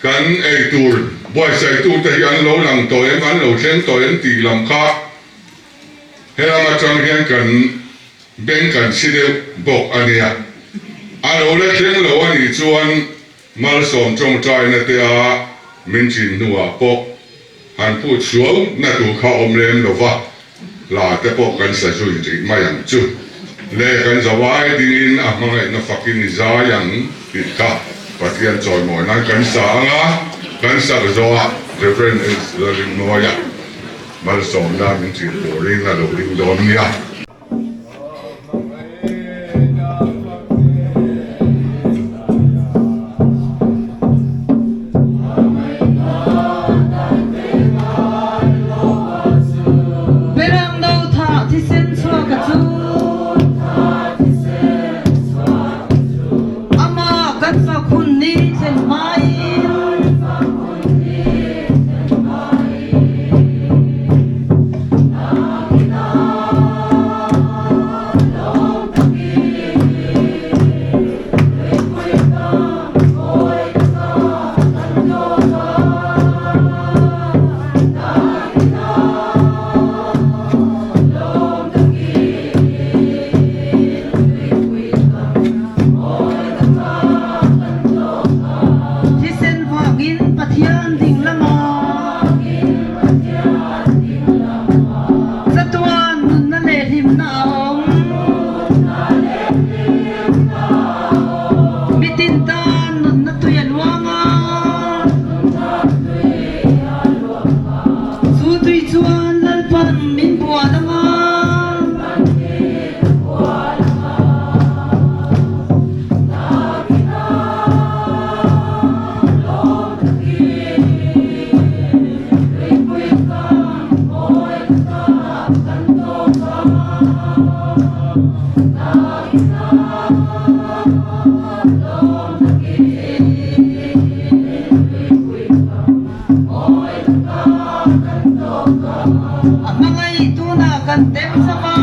kan eitur buaitsaitute hi an lo lang tawh em, an lo thleng tawh em tih lam kha helam atang hian kan beng kan chhi deuh bawk a nia. A lo la thleng lo a nih chuan Malsawm tawngtaina te a min chin hnuah pawh han phut suau na tur kha awm lem lo va, hla te pawh kan sa zui rih mai ang chu. Le kan zawai dingin a hmangaihna fakin i zai ang tih kha Pathian chawimawi nan kan sa ang a, kan sak zawhah Rev. Lalrinmawia malsawmna min chin turin a lo ding dawn nia. Berang no thah thisen chhuak a chu. Amah kan fak hun ni thlen hmain. Thisen vangin Pathian ding lamah Chatuan nunna leh hlimna a awm. Mitin tan nunna tui a luang a. Chu tui chuan Lalpan min bual ang a. A hmangaih tunah kan tem chak a.